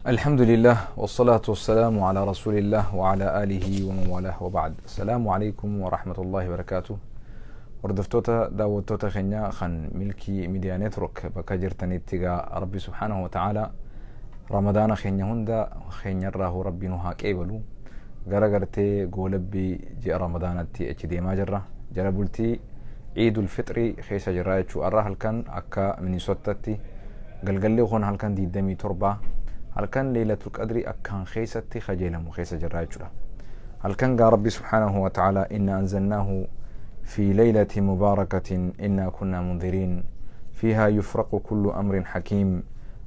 الحمد لله والصلاة والسلام على رسول الله وعلى آله ومن والاه وبعد. السلام عليكم ورحمة الله وبركاته. Hordoftoota, daawwattoota keenya kan Milkii Miidiyaa Network bakka jirtanitti, egaa Rabbi subhaanahu wa ta'ala Ramadaana keenya hunda keenyarraa Rabbi nu haa qeebalu. Gara gartee goolabbii ji'a Ramadaanatti achi deemaa jirra. Jala bultii Ciidul Fixrii keessa jirra jechuu. Har'a halkan akka Minisottatti galgalli kun halkan 27, halkan Leelatul Qadrii akkaan keessatti kajeelamu keessa jirra jechuudha. Halkan gaa Rabbi subhaanahu wa ta'ala "إنا أنزلناه في ليلة مباركة إنا كنا منذرين فيها يفرق كل أمر حكيم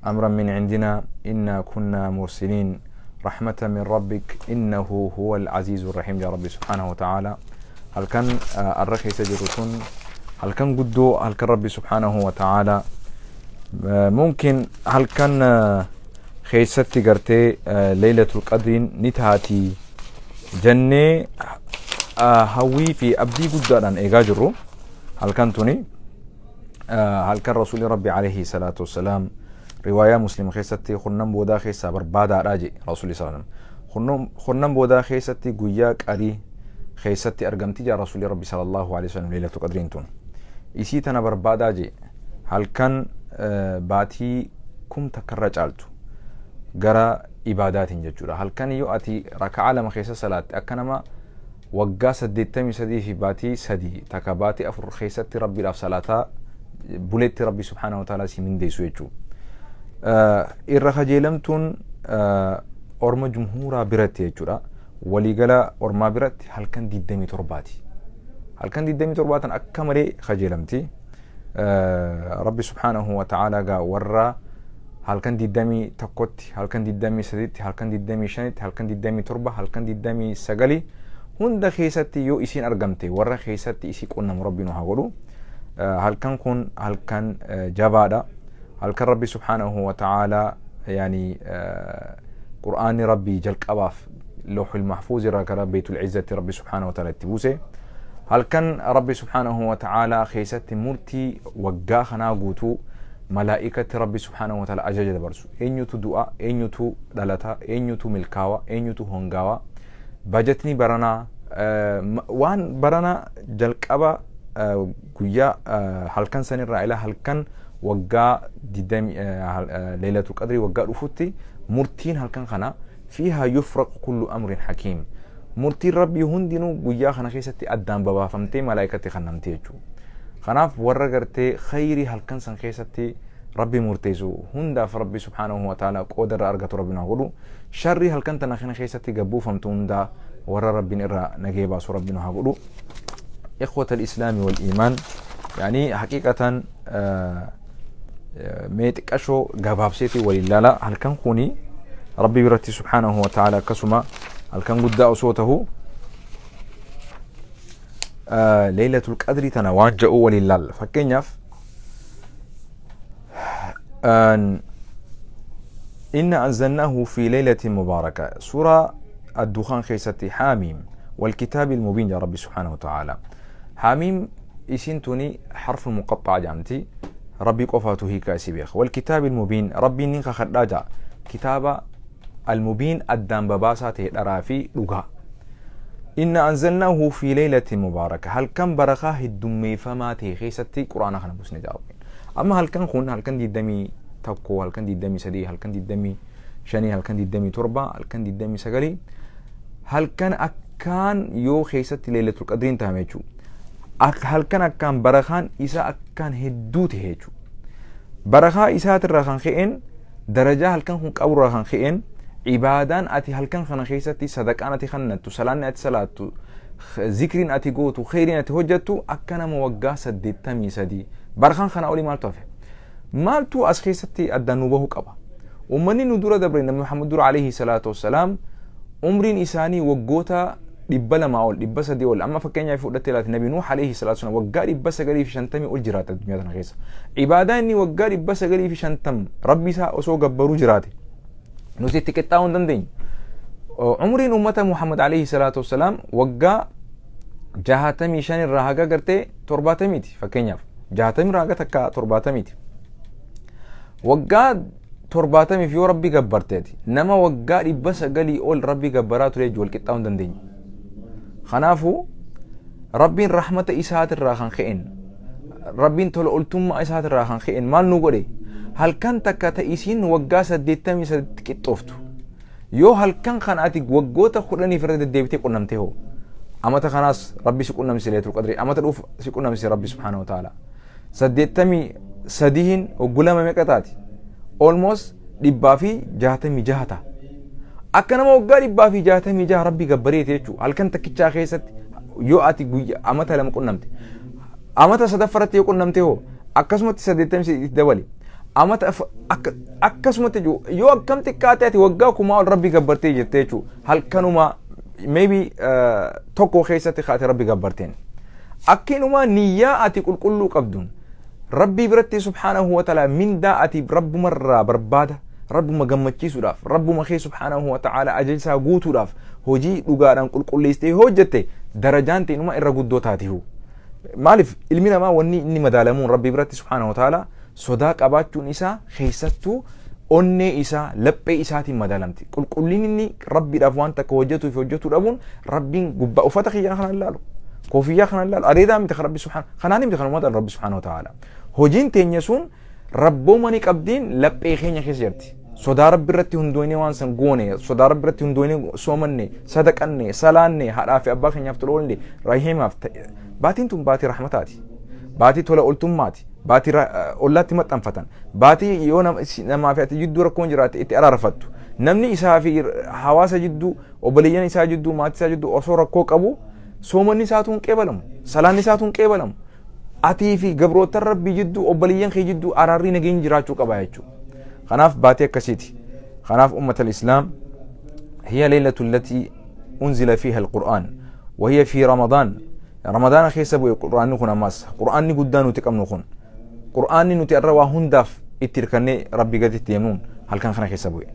أمرا من عندنا إنا كنا مرسلين رحمة من ربك إنه هو العزيز الرحيم" يا ربي سبحانه وتعالى. Halkan arra keessa jiru sun halkan guddoo, halkan Rabbi subhaanahu wa ta'ala mumkin halkan keessatti gartee Leeylatul Qadriin ni taati jennee hawwii fi abdii guddaadhaan eegaa jirru. Halkan tuni halkan Rasuulli Rabbi alayhi salaatu wassalaam riwaayaa Muslim keessatti "Kurnan boodaa keessaa barbaadaadha" je Rasuulli sallam. Kurnan boodaa keessatti guyyaa qarii keessatti argamti jaa Rasuulli Rabbi sallallahu alaihi wasallam. Leelatul Qadriin tun isii tana barbaadaa je. Halkan baatii 1000 irra caaltu gara ibaadaatiin jechuudha. Halkan yoo ati raka'aa lama keessa salaatte, akka nama waggaa 83 fi baatii 3 takka baatii 4 keessatti Rabbiidhaaf salaataa buleetti Rabbi subhaanahu wa ta'ala si mindeessu jechuudha. Irra kajeelamtuun orma jumhuuraa biratti jechuudha. Waliigala ormaa biratti halkan 27ti. Halkan 27 akka malee kajeelamti. Rabbi subhaanahu wa ta'ala gaa warra halkan 21tti, halkan 23tti, halkan 25tti, halkan 27, halkan 29 hunda keessatti yoo isiin argamte, warra keessatti isii qunnamu Rabbi nu haa godhu. Halkan kun halkan jabaadha. Halkan Rabbi subhaanahu wa ta'ala yani Qur'aanni Rabbii jalqabaaf Looxul Mahfuuz irraa gara Beetul Izzatti Rabbi subhaanahu wa ta'ala itti buuse. Halkan Rabbi subhaanahu wa ta'ala keessatti murtii waggaa kanaa guutuu malaa'ikatti Rabbi subhaanahu wa ta'ala ajaja dabarsu. Eenyutu du'a, eenyutu dhalata, eenyutu milkaawa, eenyutu hongaawa, bajetni baranaa, waan barana jalqaba guyyaa halkan sanirraa ila halkan waggaa Leelatul Qadrii waggaa dhufutti murtiin halkan kana "فيها يفرق كل أمر حكيم". Murtiin Rabbii hundinuu guyyaa kana keessatti addaan babaafamtee malaa'ikatti kennamte jechuudha. Kanaaf warra gartee khayrii halkan san keessatti Rabbi murteessu hundaaf Rabbi subhaanahu wa ta'ala qooda irraa argatu Rabbi nu godhu. Sharrii halkan tana kana keessatti gabbuufamtu hundaa warra Rabbiin irraa nagee baasu Rabbi nu haa godhu. إخوة الإسلام والإيمان، يعني حقيقة mee xiqqashoo gabaabseeti waliin ilaala. Halkan kuni Rabbi biratti subhaanahu wa ta'ala akkasuma halkan guddaa osoo tahu, Leeylatul Qadrii tana waan jedhu waliin laalla. Fakkeenyaaf, "إنا أنزلناه في ليلة مباركة". سورة الدخان keessatti "حم والكتاب المبين" يا ربي سبحانه وتعالى. حم isiin tuni حرف المقطع jamti. Rabbi qofaatu hiika isii beeka. "والكتاب المبين", Rabbiin ni kakadhaa jaa kitaaba المبين addaan babaasaa ta'e dharaa fi dhugaa. "إنا أنزلناه في ليلة مباركة", halkan barakaa heddummeeffamaa ta'e keessatti Quraana kana buusne jaa Rabbiin. Amma halkan kun halkan 21, halkan 23, halkan 25, halkan 27, halkan 29, halkan akkaan yoo keessatti Leelatul Qadriin tahame jechuudha. Halkan akkaan barakaan isaa akkaan hedduu ta'e jechuudha. Barakaa isaatirraa kan ka'een, darajaa halkan kun qaburraa kan ka'een, ibaadaan ati halkan kana keessatti, sadaqaan ati kennattu, salaanni ati salaattu, zikriin ati gootu, kheyriin ati hojjettu akka nama waggaa 83. Barakaan kana olii maaltu hafe? Maaltu as keessatti addaan nu bahuu qaba? Uummanni nu dura dabre, Nabi Muhammad dura alayhi salaatu wassalaam, umriin isaanii waggoota 200 ol, 300 ol. Amma fakkeenyaaf fudhattee ilaati, Nabi Nuux alayhi salaatu wassalaam waggaa 950 ol jiraata addunyaa tana keessa. Ibaadaa inni waggaa 950 Rabbi isaa osoo gabbaruu jiraate nuti itti qixxaa'uu hin dandeenyu. Umriin uummata Muhammad alayhi salaatu wassalaam waggaa 65 irraa haga gartee 70ti. Fakkeenyaaf 60 irraa haga takka 70ti. Waggaa 70f yoo Rabbi gabbarteeti, nama waggaa 900 ol Rabbi gabbaraa ture wal qixxaa'uu hin dandeenyu. Kanaafuu Rabbiin rahmata isaatirraa kan ka'een, Rabbiin tola oltummaa isaatirraa kan ka'een maal nu godhe? Halkan takka ta isiin waggaa 83tti qixxooftu. Yoo halkan kana ati waggoota 10f irra deddeebitee qunnamtee hoo? Amata kanaas Rabbi si qunnamsise Laylatul Qadrii. Amata dhuuf si qunnamsise Rabbi subhaanahu wa ta'ala. 83n hoggu lama meeqa taati? Almost 166 ta'a. Akka nama waggaa 166 Rabbi gabbareeti jechuudha. Halkan takkichaa keessatti yoo ati guyya amata lama qunnamte. Amata sadaffaratti yoo qunnamte hoo akkasumatti 83 itti dabali. Amata akkasumatti yoo akkam xiqqaate ati waggaa kumaa ol Rabbi gabbartee jirte jechuudha. Halkanuma maybe tokko keessatti kaate Rabbi gabbarteen. Akkinumaa niyyaa ati qulqulluu qabduun Rabbii biratti subhaanahu wa ta'ala mindaa ati Rabbumarraa barbaada, Rabbuma gammachiisuudhaaf, Rabbuma kee subhaanahu wa ta'ala ajaja isaa guutuudhaaf hojii dhugaadhaan qulqulleessitee hojjette, darajaan ta'inuma irra guddoo taatihu. Maaliif ilmi namaa wanni inni madaalamuun Rabbii biratti subhaanahu wa ta'ala sodaa qabaachuun isaa keessattuu onnee isaa, laphee isaatiin madaalamti. Qulqullinni inni Rabbiidhaaf waan takka hojjetuu fi hojjetuu dhabuun Rabbiin gubbaa uffata kiyyaa kana ilaalu. Koofiyyaa kana ilaalu. Areedaa miti kan Rabbi subhaana. Kanaan miti kan uummata Rabbi subhaana wa ta'ala. Hojiin teenya sun rabbooma ni qabdiin laphee keenya keessa jirti. Sodaa Rabbi irratti hundoonee waan san goone, sodaa Rabbi irratti hundoonee soomanne, sadaqanne, salaanne, haadhaa fi abbaa keenyaaf tola oolne, rahimaaf ta'e. Baatiin tun baatii rahmataati. Baatii tola ooltummaati. Baatii ollaatti maxxanfatan. Baatii yoo namaa fi ati jidduu rakkoon jiraate itti araarfattu. Namni isaa fi hawaasa jidduu, obboleeyyan isaa jidduu, maatii isaa jidduu osoo rakkoo qabu soomanni isaatu hin qeebalamu. Salaanni isaatu hin qeebalamu. Atii fi gabroottan Rabbii jidduu, obboleeyyan kee jidduu araarri nageenyi jiraachuu qaba jechuudha. Kanaaf baatii akkasiiti. Kanaaf ummata Islaam, hiya leylatu allati unzila fiiha alqur'aan wa hiya fi Ramadaan. Ramadaana keessa bu'e Qur'aanni kun. Ammas Qur'aanni guddaa nuti qabnu kun, Qur'aanni nuti irra waa hundaaf itti hirkannee Rabbi gaditti deemnuun, halkan kana keessa bu'e.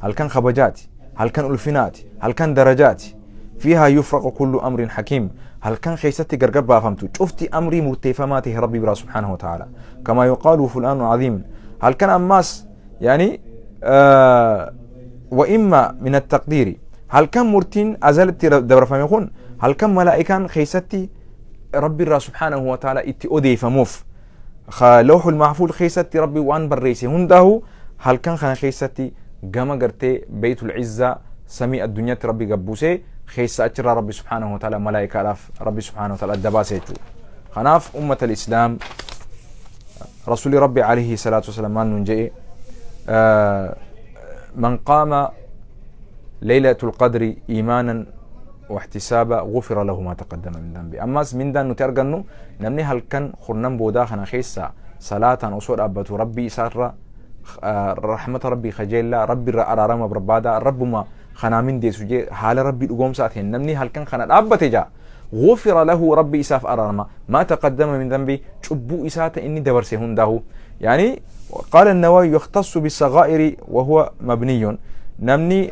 Halkan kabajaati, halkan ulfinaati, halkan darajaati. Fiihaa yufraqu kullu amrin hakiim, halkan keessatti gargar baafamtu cufti amrii murteeffamaa ta'e Rabbi biraa subhaanahu wa ta'ala. Kamaa yuqaalu fulaanu aziim. Halkan ammaas yaani wa imma min at-taqdiiri, halkan murtiin azalitti dabarfame kun halkan malaa'ikaan keessatti Rabbi irraa subhaanahu wa ta'ala itti odeeffamuuf, lawhul mahfuul keessatti Rabbi waan barreesse hundaahu halkan kana keessatti gama gartee Beeytul Izzaa, samii addunyaatti Rabbi gabbuusee keessa achirraa Rabbi subhaanahu wa ta'ala malaa'ikaadhaaf Rabbi subhaanahu wa ta'ala adda baase jechuudha. Kanaaf ummata Islaam, Rasuuli Rabbi alayhi salaatu wasalaam maal nuun jedhe? Man qaama laylatul qadri iimaanan واحتسابا غفر له ما تقدم من ذنبه. Ammas mindaan nuti argannu, namni halkan kurnan boodaa kana keessa salaataan osoo dhaabbatu Rabbii isaarra rahmata Rabbii kajeellaa, Rabbi irra araarama barbaada, Rabbuma kanaa mindeessu jee haala Rabbii dhugoomsaa ta'een namni halkan kana dhaabbate jaa, غفر له, Rabbi isaaf araarama, ما تقدم من ذنبه, cubbuu isaa ta'e inni dabarse hundaahu. يعني قال النووي يختص بالصغائر وهو مبني. Namni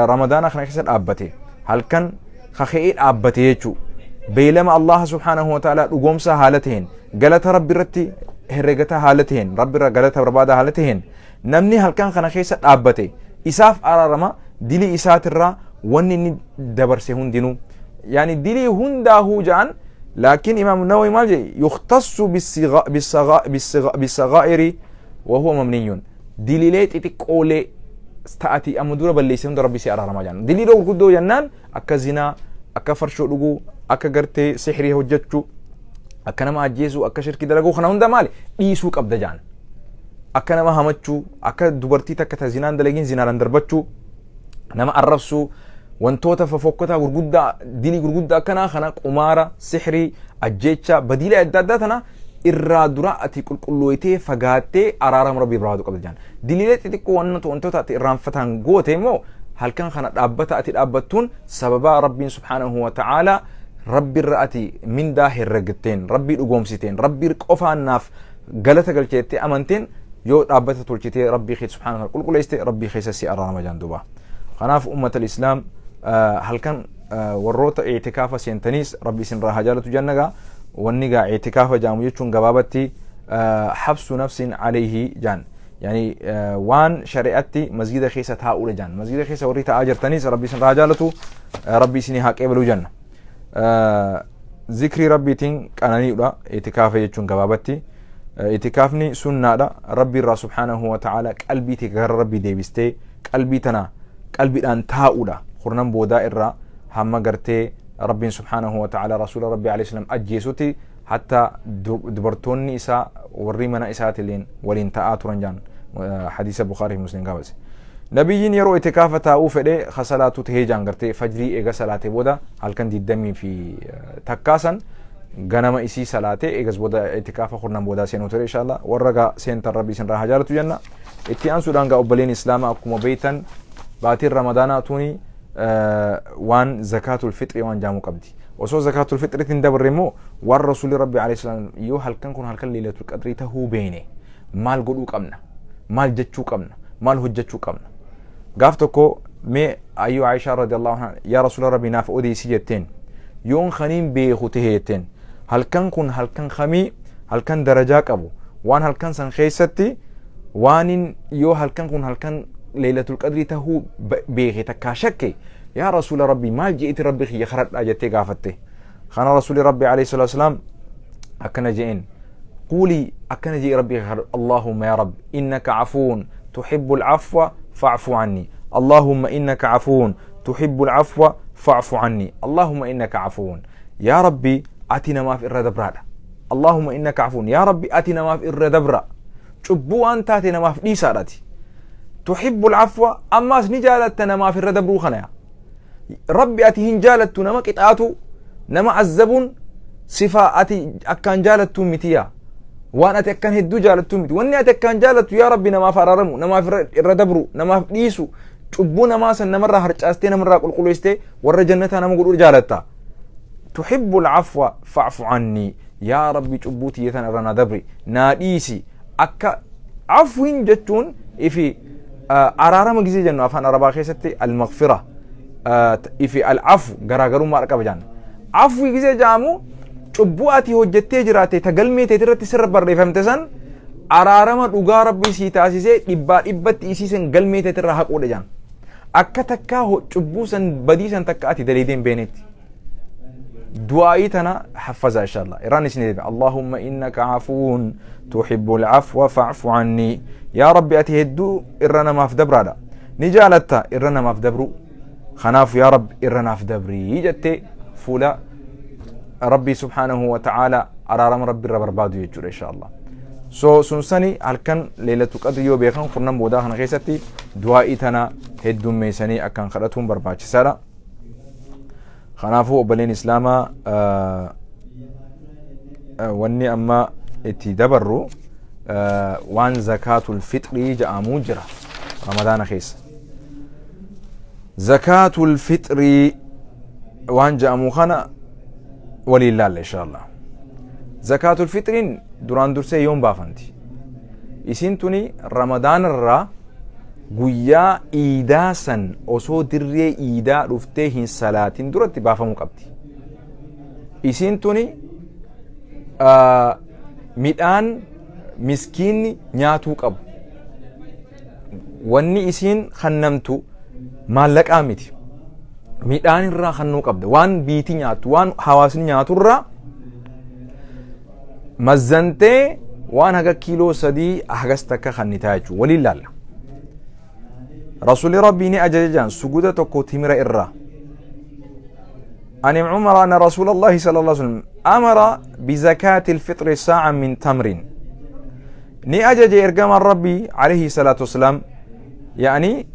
Ramadaana kana keessa dhaabbate, halkan kaka'ee dhaabbate jechuu, beeylama Allah subhaanahu wa ta'ala dhugoomsaa haala ta'een, galata Rabbi irratti herregataa haala ta'een, Rabbi irra galata barbaadaa haala ta'een namni halkan kana keessa dhaabbate isaaf araarama dilii isaatirraa wanni inni dabarse hundinuu, yani dilii hundaahuu ja'an. Laakiin Imaam Nawawi maal jedhe? يختص بالصغائر وهو مبني. Diliilee xixiqqoolee ta'ati amma dura balleesse hunda Rabbi si araaramaa jaan. Diliilee gurguddoo jennaan akka zinaa, akka farshoo dhuguu, akka gartee sihrii hojjechuu, akka nama ajjeesuu, akka shirkii dalaguu, kana hunda maali dhiisuu qabda jaan. Akka nama hamachuu, akka dubartii takka ta zinaan dalagin zinaadhaan darbachuu, nama arrabsuu, wantoota fofokkotaa gurguddaa, dilii gurguddaa akkanaa kana, qumaara, sihrii, ajjeecha, badiilee adda addaa tana irraa dura ati qulqullooytee fagaattee araarama Rabbii barbaadu qabda jaan. Diliilee xixiqqoo wantoota ati irraanfataan goote immoo halkan kana dhaabbata ati dhaabbattuun sababaa Rabbiin subhaanahu wa ta'ala Rabbi irra ati mindaa herregatteen, Rabbii dhugoomsiteen, Rabbii qofaan naaf galata galcheettee amanteen yoo dhaabbata tolchitee Rabbii kee subhaanahu wa ta'ala qulqulleessite, Rabbii keessa si araarama jaan duuba. Kanaaf ummata Islaam, halkan warroota i'tikaafa seentaniis Rabbi isin irraa haa jaalatu janna gaa. Wanni gaa i'tikaafa jaamu jechuun gabaabatti habsu nafsin alayhi jaan. Yani waan shari'atti masgida keessa taa'uudha jaan. Masgida keessa warri taa'aa jirtanis Rabbi isin haa jaalatu, Rabbi isinii haa qeebalu jenna. Zikrii Rabbiitiin qananiidha itikaafa jechuun gabaabatti. Itikaafni sunnaadha. Rabbi irraa subhaanahu wa ta'ala qalbii tee gara Rabbii deebistee qalbii tana qalbiidhaan taa'uudha. Kurnan boodaa irraa hamma gartee Rabbiin subhaanahu wa ta'ala Rasuula Rabbii alayhi salaam ajjeesutti hatta dubartoonni isaa warri mana isaatiilleen waliin ta'aa turan jaan hadiisa Bukhaarii fi Muslim gabaase. Nabiyyiin yeroo itikaafa taa'uu fedhe kasalaatu tahee jaan gartee fajrii eega salaatee booda halkan digdamii fi takkaa san ganama isii salaatee eegas booda itikaafa kurnan boodaa seenuu ture inshallah. Warra gaa seentan Rabbi isin irraa haa jaalatu jenna. Itti aansuudhaan gaa obboleen Islaamaa akkuma beektan baatiin Ramadaanaa tuni waan zakaatul fixrii waan jaamuu qabdi. Osoo zakaatul fixriitti hin dabarre immoo waan Rasuulli Rabbi alayhi salaam yoo halkan kun halkan leelatul qadrii tahuu beene maal godhuu qabna? Maal jechuu qabna? Maal hojjechuu qabna? Gaaf tokko mee ayyuu Aayishaa radiyallahu anha yaa Rasuula Rabbi naaf odeessi jetteen, yoon kaniin beeku tahe jetteen, halkan kun halkan kamii, halkan darajaa qabu, waan halkan san keessatti waanin yoo halkan kun halkan leelatul qadrii tahuu beeke takkaa shakke, yaa Rasuula Rabbi maal je'iti Rabbi kiyya karadhaa jettee gaafatte. Kana Rasuuli Rabbi alayhi salatu wasalaam akkana je'een, quulii akkana je'i Rabbi kiyya kadhadhu, Allahumma yaa Rabbi innaka afuun tuhibbul afwa fa'fu anni, Allahumma innaka afuun tuhibbul afwa fa'fu anni, Allahumma innaka afuun, yaa Rabbi ati namaaf irra dabraadha, Allahumma innaka afuun, yaa Rabbi ati namaaf irra dabra, cubbuu waan taate namaaf dhiisaadhaati, tuhibbul afwa, ammaas ni jaalatta namaaf irra dabruu kana, yaa Rabbi ati hin jaalattu nama qixaatu, nama azzabuun sifa ati akkaan jaalattuu miti, yaa waan ati akkaan hedduu jaalattuu miti. Wanni ati akkaan jaalattu yaa Rabbi namaaf araaramu, namaaf irra dabru, namaaf dhiisu, cubbuu namaa san namarraa harcaastee namarraa qulqulleessitee warra jannataa nama godhuu jaalatta. Tuhibbul afwa fa'fu anni, yaa Rabbi cubbuu tiyya tana irra naa dabri, naa dhiisi. Akka afwiin jechuun ifi araarama gisee jennu afaan arabaa keessatti al-maghfira ifi al-afu garaagarummaa qaba jaan. Afwi gisee jedhamu cubbuu ati hojjettee jiraatte ta galmee teeti irratti sirra barreeffamte san araarama dhugaa Rabbii sii taasisee dhibbaa dhibbatti isii san galmee teeti irraa haquudha jaan. Akka takkaa cubbuu san badii san takka ati daleedee hin beenetti. Du'aa'ii tana haffazaa inshallah. Irraan isin deebi'a. Allahumma innaka afuun tuhibbul afwa fa'fu anni. Yaa Rabbi ati hedduu irra namaaf dabraadha. Ni jaalatta irra namaaf dabruu. Kanaaf yaa Rabbi irra naaf dabrii jettee fuula Rabbii subhaanahu wa ta'ala araarama Rabbi irra barbaadu jechuudha inshallah. So sun sani halkan leelatu qadri yoo beekan kurnan boodaa kana keessatti du'aa'ii tana heddummeessanii akkaan kadhatuun barbaachisaadha. Kanaafuu obboleen Islaamaa wanni amma itti dabarru waan zakaatul fixrii jedhamuu jira Ramadaana keessa. Zakaatul fixrii waan jedhamu kana waliin laalla inshallah. Zakaatul fixriin duraan dursee yoom baafanti? Isiin tuni Ramadaana irraa guyyaa iidaa san osoo dirree iidaa dhuftee hin salaatin duratti baafamuu qabdi. Isiin tuni midhaan miskiinni nyaatuu qabu. Wanni isiin kannamtu maallaqaa miti. Midhaan irraa kannuu qabda. Waan biiti nyaattu, waan hawaasni nyaatu irraa mazzantee waan haga kiiloo 3 hagas takka kannitaa jechuudha. Waliin laalla. Rasuulli Rabbii ni ajaja jaan suguda tokko timira irraa. عن عمر أن رسول الله صلى الله عليه وسلم أمر بزكاة الفطر ساعة من تمر ni ajaje ergamaan Rabbii عليه الصلاة والسلام، يعني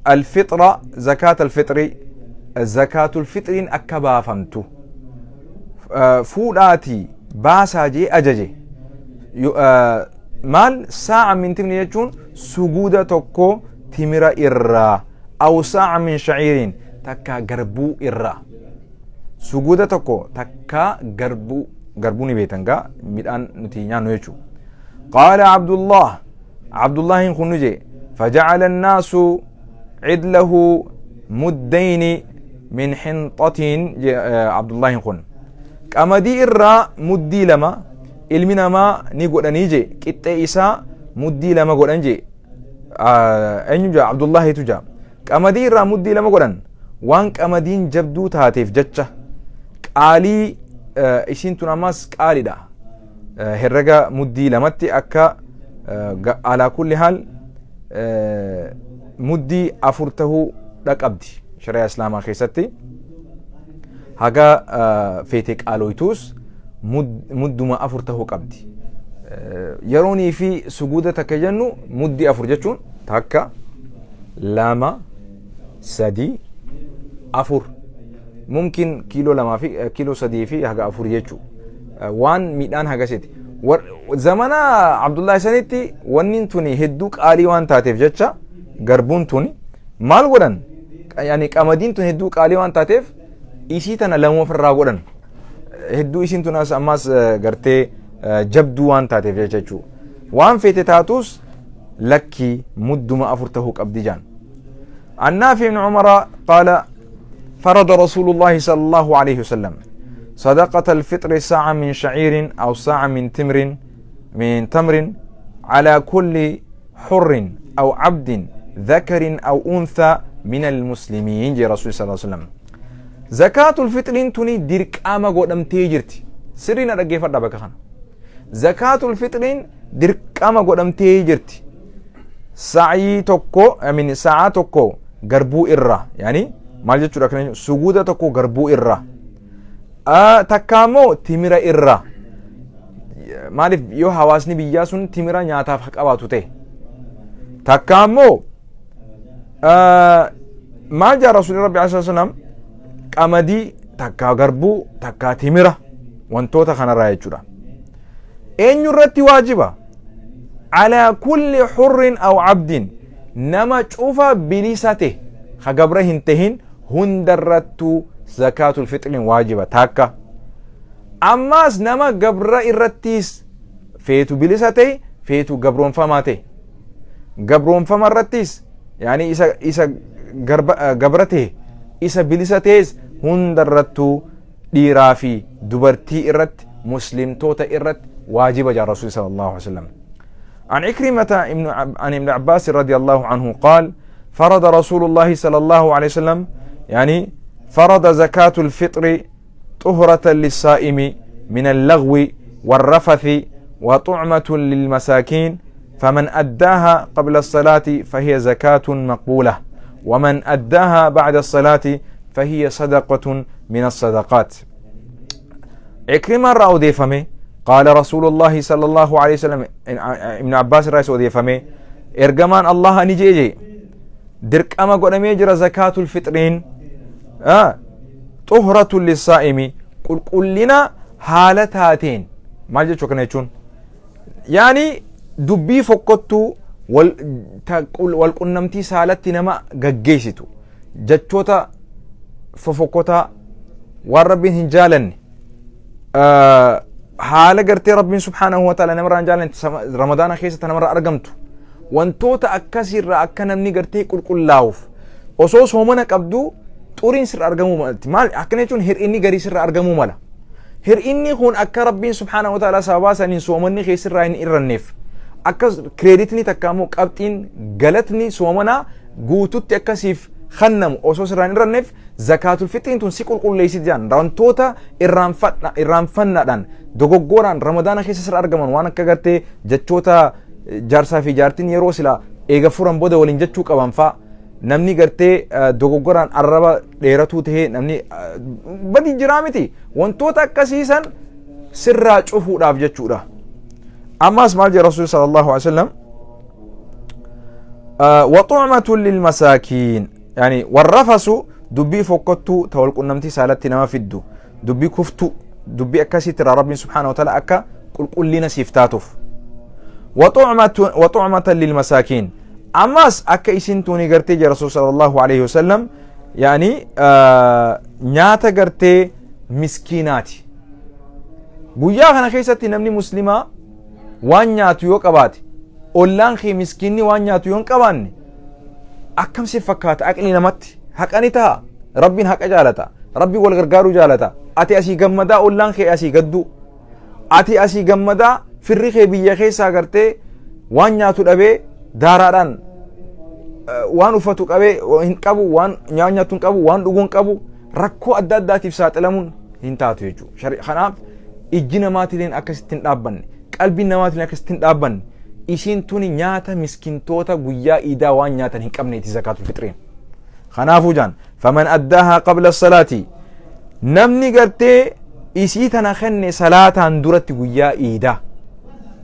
الفطر زكاة الفطر، زكاة الفطر akka baafamtu fuudhaatii baasaa jee ajaje. Maal ساعا من تمر jechuun suguuda tokko timira irraa أو ساعا من شعير takka garbuu irraa, suguuda tokko takka garbuu. Garbuu ni beektan gaa, midhaan nuti nyaannu jechuudha. قال عبد الله، عبد الله kun je فجعل الناس عدله مدين من حنطة. عبد الله kun qamadii irraa muddii 2 ilmi namaa ni godhanii je, qixxee isaa muddii 2 godhan je. Eenyu jaa? Abdullaahitu jaa. Qamadii irraa muddii 2 godhan waan qamadiin jabduu taateef jecha qaalii, isiin tun ammas qaaliidha. Herrega muddii 2tti akka alaa kulli haal muddii 4 tahuu dhaqabdi shari'aa islaamaa keessatti. Haga feete qaalooytuus mudduma 4 tahuu qabdi. Yeroonii fi suguuda takka jennu muddii 4 jechuun 1, 2, 3, 4, mumkin kiiloo 2 fi kiiloo 3 fi haga 4 jechuu, waan midhaan hagasiiti. Zamana Abdullahi sanitti wanni tuni hedduu qaalii waan taateef jecha garbuun tuni maal godhan? Yani qamadiin tun hedduu qaalii waan taateef isii tana lama ofirraa godhan. Hedduu isiin tun as ammas gartee jabduu waan taateef jecha jechuu. Waan feete taatus lakkii mudduma 4 tahuu qabdi jaan. عن نافع بن عمر قال: فرض رسول الله صلى الله عليه وسلم صدقة الفطر ساعة من شعير أو ساعة من تمر على كل حر أو عبد ذكر أو أنثى من المسلمين. جي رسول صلى الله عليه وسلم زكاة الفطر تني dirqama godhamtee jirti. Sirriin dhaggeeffadha bakka kana. زكاة الفطر dirqama godhamtee jirti. Sa'ii tokko, I mean, sa'aa tokko garbuu irraa, yani maal jechuudha kana? Suguuda tokko garbuu irraa, takka immoo timira irraa. Maaliif? Yoo hawaasni biyyaa sun timira nyaataaf qabaatu ta'e. Takka immoo maal jaa rasuulli rabbi alaihi wasallam? Qamadii takka garbuu takka timira, wantoota kanarraa jechuudha. Eenyu irratti waajiba? على كل حر أو عبد, nama cufa bilisa ta'e ka gabra hin tahin hundarrattuu زكاة الفطر waajiba takka. Ammaas nama gabra irrattis, feetu bilisa ta'e feetu gabroonfamaa ta'e, gabroonfama irrattis, yani isa gabra ta'e isa bilisa ta'es hundarrattuu dhiiraa fi dubartii irratti, muslimtoota irratti waajiba jaa rasuuli صلى الله عليه وسلم. عن عكرمة عن ابن عباس رضي الله عنه قال: فرض رسول الله صلى الله عليه وسلم، يعني فرض زكاة الفطر طهرة للصائم من اللغو والرفث وطعمة للمساكين، فمن أداها قبل الصلاة فهي زكاة مقبولة، ومن أداها بعد الصلاة فهي صدقة من الصدقات. عكرمة irraa odeeffame قال رسول الله صلى الله عليه وسلم, ابن عباس irraa odeeffame, ergamaan Allah ni jeeje, dirqama godhamee jira زكاة الفطر iin طهرة للصائم, qulqullina haala taateen. Maal jechuu kana jechuun? Yani dubbii fokkottuu wal qunnamtii saalatti nama gaggeessitu, jechoota fofokkotaa, waan rabbiin hin jaalanne, haala gartee rabbiin سبحانه وتعالى namarraa hin jaalanne ramadaana keessatti namarraa argamtu, wantoota akkasiirraa akka namni gartee qulqullaa'uuf. Osoo soomana qabdu xuriin sirra argamuu malti. Maal akkana jechuun? Hir'inni garii sirra argamuu mala. Hir'inni kun akka rabbiin سبحانه وتعالى sababaa saniin soomanni keessirraa hin irranneef, akka credit ni takka immoo qabxiin galatni soomanaa guututti akkasiif kannamu osoo sirraa hin irranneef, زكاة الفطر iin tun si qulqulleessiti jedhan. Wantoota irraanfannaadhaan dogoggoraan ramadaana keessa sirra argaman, waan akka gartee jechoota jaarsaa fi jaartiin yeroo sila eega furan booda waliin jechuu qaban faa, namni gartee dogoggoraan arraba dheeratuu tahee namni badi jiraa miti, wantoota akkasiisan sirraa cufuudhaaf jechuudha. Ammas maal jedha rasuul صلى الله عليه وسلم? وطعمة للمساكين, يعني والرفث dubbii fokkottuu ta walqunnamtii saalatti nama fiddu, dubbii kuftu, dubbii akkasiitti irraa rabbiin سبحانه وتعالى akka qulqullina siif taatuuf. وطعمة للمساكين, ammas akka isin tuni gartee jira rasuul صلى الله عليه وسلم, يعني nyaata gartee miskiinaati. Guyyaa kana keessatti namni muslimaa waan nyaatu yoo qabaate, ollaan kee miskiinni waan nyaatu yoo hin qabaanne, akkam si fakkaata? Aqli namatti haqa ni ta'a. Rabbiin haqa jaalata, rabbiin wal gargaaruu jaalata. Ati asii gammadaa, ollaan kee asii gadduu. Ati asii gammadaa, firri kee biyya keessaa gartee waan nyaatu dhabee daaraadhaan. Waan uffatu qabee hin qabu, waan nyaatu hin qabu, waan dhuguu hin qabu, rakkoo adda addaatiif saaxilamuun hin taatu jechuudha. Kanaaf ijji namaatiileen akkasitti hin dhaabbanne, qalbiin namaatiileen akkasitti hin dhaabbanne. Isiin tuni nyaata miskintoota guyyaa iidaa waan nyaatan hin qabneeti zakaatul fixriin. Kanaafuu jaan, فمن أداها قبل الصلاة, namni gartee isii tana kenne salaataan duratti guyyaa iidaa.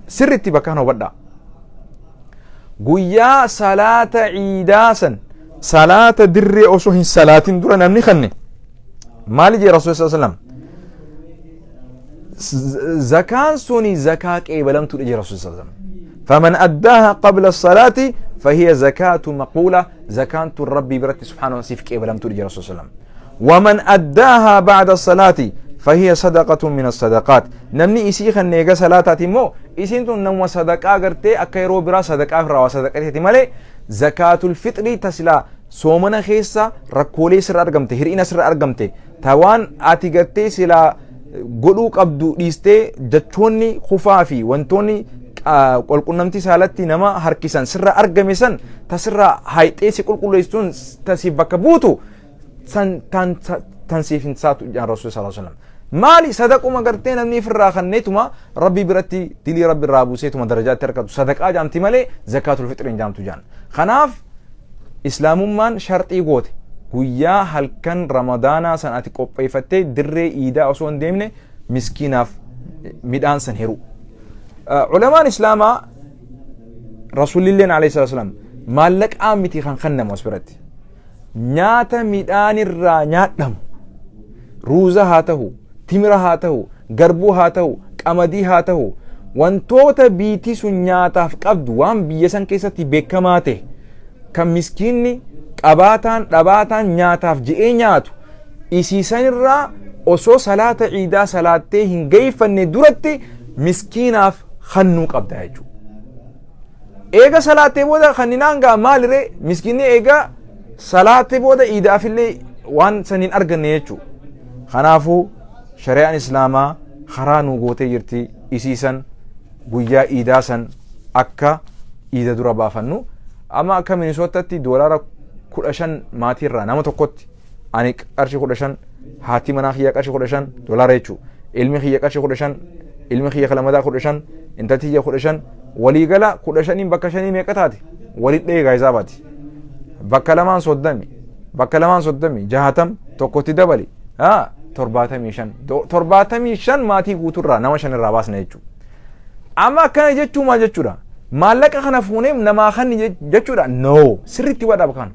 Sirritti bakka kana hubadhaa. Guyyaa salaata iidaa san, salaata dirree osoo hin salaatin dura namni kenne, maali jee Rasuul sallam? Zakaan suni zakaa qeebalamtuudha jee Rasuul sallam. فمن أداها قبل الصلاة فهي زكاة مقبولة, زكاة ربي biratti سبحانه siif qeebalamtuudha jee Rasuul sallam. ومن أداها بعد الصلاة فهي صدقة من الصدقات. Namni isii kan eega salaataati immoo, isiin tun nama sadaqaa gartee akka yeroo biraa sadaqaa irraa waa sadaqateeti malee, zakaatul fixrii tasilaa soomana keessa rakkoolee sirra argamte, hir'ina sirra argamte, tawaan ati gartee silaa godhuu qabdu dhiistee, jechoonni kufaa fi wantoonni qulqunnamtii saalatti nama harkisan sirra argame san tasirra hayxee si qulqulleessuun tasiif bakka buutu san tan siif hin saatu jaan Rasuul sallallahu alaihi wasallam. Maali? Sadaquma gartee namni ifirraa kanneetuma Rabbii biratti dilii Rabbi irraa buuseetuma darajaatti argatu sadaqaa jaamti malee zakaatul fixriin jaamtu jaan. Kanaaf islaamummaan sharxii goote, guyyaa halkan Ramadaanaa san ati qopheeffattee dirree iidaa osoo hin deemne miskiinaaf midhaan san hiru. Ulamaan islaamaa, Rasuulilleen alayhi salaam, maallaqaa miti kan kennamu as biratti. Nyaata midhaan irraa nyaadhamu, ruuza haa ta'u, timira haa ta'u, garbuu haa ta'u, qamadii haa ta'u, wantoota biitii sun nyaataaf qabdu, waan biyya san keessatti beekamaa ta'e kan miskiinni qabaataan dhabaataan nyaataaf je'ee nyaatu, isiisanirraa osoo salaata ciidaa salaattee hin geeffanne duratti miskiinaaf kennuu qabda jechuudha. Eega salaattee booda kanninaan gaa maaliree? Miskiinni eega salaattee booda iidaafillee waan san hin arganne jechuudha. Kanaafuu shari'aan islaamaa karaa nu gootee jirti, isiisan guyyaa iidaa san akka iida dura baafannu. Amma akka Minisootatti $15 maatiirraa nama tokkotti, ani qarshii 15, haati manaa kiyya qarshii 15 doolaara jechuudha. Ilmi kiyya qarshii 15, ilmi kiyya kalamadaa 15, intalti kiyya 15, waliigala 15n bakka shanii meeqa taate? Waliin dheegaa isaa baati. Bakka lamaan 30, bakka lamaan 30, 60, tokkotti dabali 75. 75 maatii guutuurraa nama shan irraa baasna jechuudha. Amma akkana jechuu maal jechuudha? Maallaqa kana fuunee namaa kanni jechuudha? No, sirriitti wadha kana.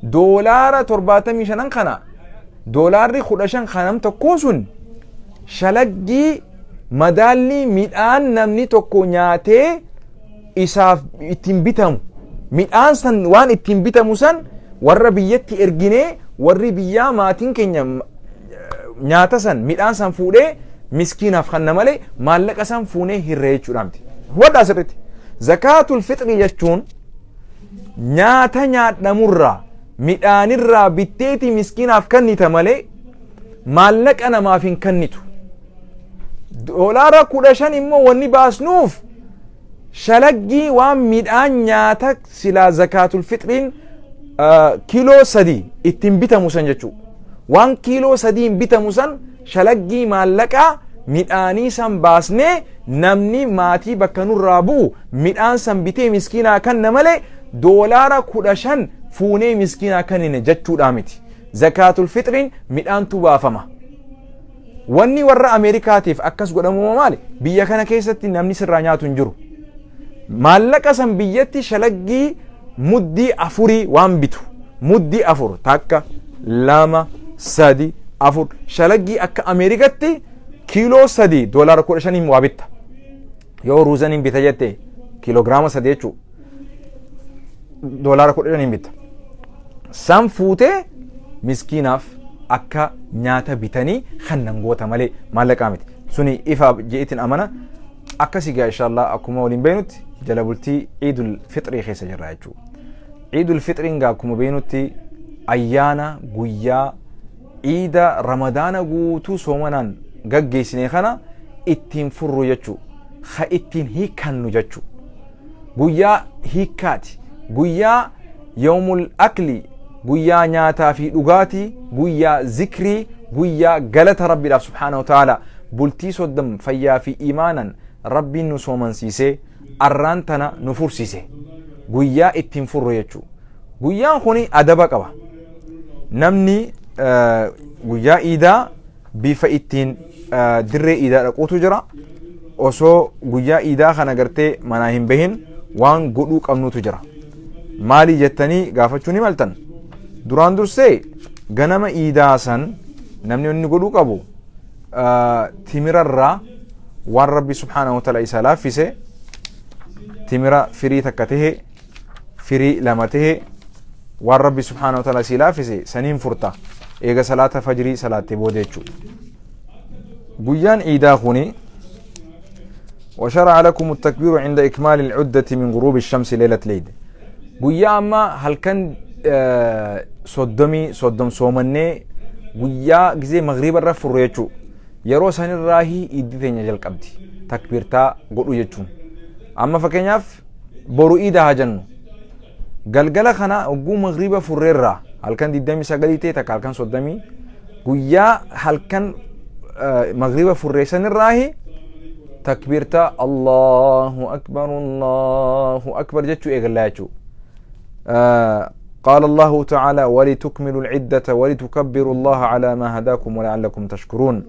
$75n kana, $15 kanam tokkoo sun shalaggii madaallii midhaan namni tokko nyaatee isaaf ittiin bitamu, midhaan san waan ittiin bitamu san warra biyyatti erginee, warri biyyaa maatiin keenya nyaata san, midhaan san fuudhee miskiinaaf kanna malee maallaqa san fuunee hirree jechuudha miti. Hubadhaa sirriitti. Zakaatul fixrii jechuun nyaata nyaadhamurraa, midhaanirraa bitteeti miskiinaaf kennita malee maallaqa namaaf hin kennitu. $15 immoo wanni baasnuuf shalaggii waan midhaan nyaata silaa zakaatul fixriin kiiloo 3 ittiin bitamu san jechuudha. Waan kiiloo 3n bitamu san shalaggii maallaqaa midhaanii san baasnee, namni maatii bakka nurraa bu'u midhaan san bitee miskiinaa kanna malee $15 fuunee miskiinaa kennine jechuudha miti. Zakaatul fixriin midhaantu baafama. Wanni warra Ameerikaatiif akkas godhamu maali? Biyya kana keessatti namni sirraa nyaatu hin jiru. Maallaqa san biyyatti shalaggii muddii afurii waan bitu. Muddii afur, takka, lama, sadi, afur. Shalaggii akka Ameerikaatti kiiloo 3 $15n waa bitta. Yoo ruuzaniin bita jette, kiiloogiraama 3 jechuudha. $15n bitta. San fuutee miskiinaaf akka nyaata bitanii kannan goota malee maallaqaa miti. Suni ifa je'itin amana. Akkasii gaa, inshallah, akkuma waliin beeknutti jala bultii Ciidul Fixrii keessa jirra jechuudha. Ciidul Fixriin gaa akkuma beeknutti ayyaana guyyaa iida Ramadaana guutuu soomanaan gaggeessine kana ittiin furru jechuudha. Ha ittiin hiikannu jechuudha. Guyyaa hiikkaati. Guyyaa yawmul akli, guyyaa nyaataa fi dhugaatii, guyyaa zikrii, guyyaa galata Rabbiidhaaf subhaanahu wa ta'ala. Bultii 30 fayyaa fi imaanan Rabbiin nu soomansiisee arraan tana nu fursiise, guyyaa ittiin furru jechuu. Guyyaan kuni adaba qaba. Namni guyyaa iidaa bifa ittiin dirree iidaa dhaquutu jira. Osoo guyyaa iidaa kana gartee manaa hin bahin waan godhuu qabnutu jira. Maali jettanii gaafachuu ni maltan. Duraan dursee ganama iidaa san namni inni godhuu qabu, timirarraa waan Rabbi subhaanahu wa ta'ala isa laaffise, timira firii takka tahe, firii lama tahe, waan Rabbi subhaanahu wa ta'ala si laaffise saniin furta, eega salaata fajrii salaattee booda jechuudha. Guyyaan iidaa kuni وشرع لكم التكبير عند إكمال العدة من غروب الشمس ليلة العيد. Guyyaa amma halkan 30 soomannee guyyaa gizee magriiba irra furru jechuu, yeroo sanirraahi iiddi teenya jalqabdi takbiirtaa godhu jechuun. Amma fakkeenyaaf boru iida haa jennu, galgala kana hogguu magriiba furreerraa halkan 29 ta'e takka halkan 30, guyyaa halkan magriiba furree sanirraahi takbiirtaa Allahu akbar, Allahu akbar jechuu eegallaa jechuu. قال الله تعالى: ولتكملوا العدة ولتكبروا الله على ما هداكم ولعلكم تشكرون.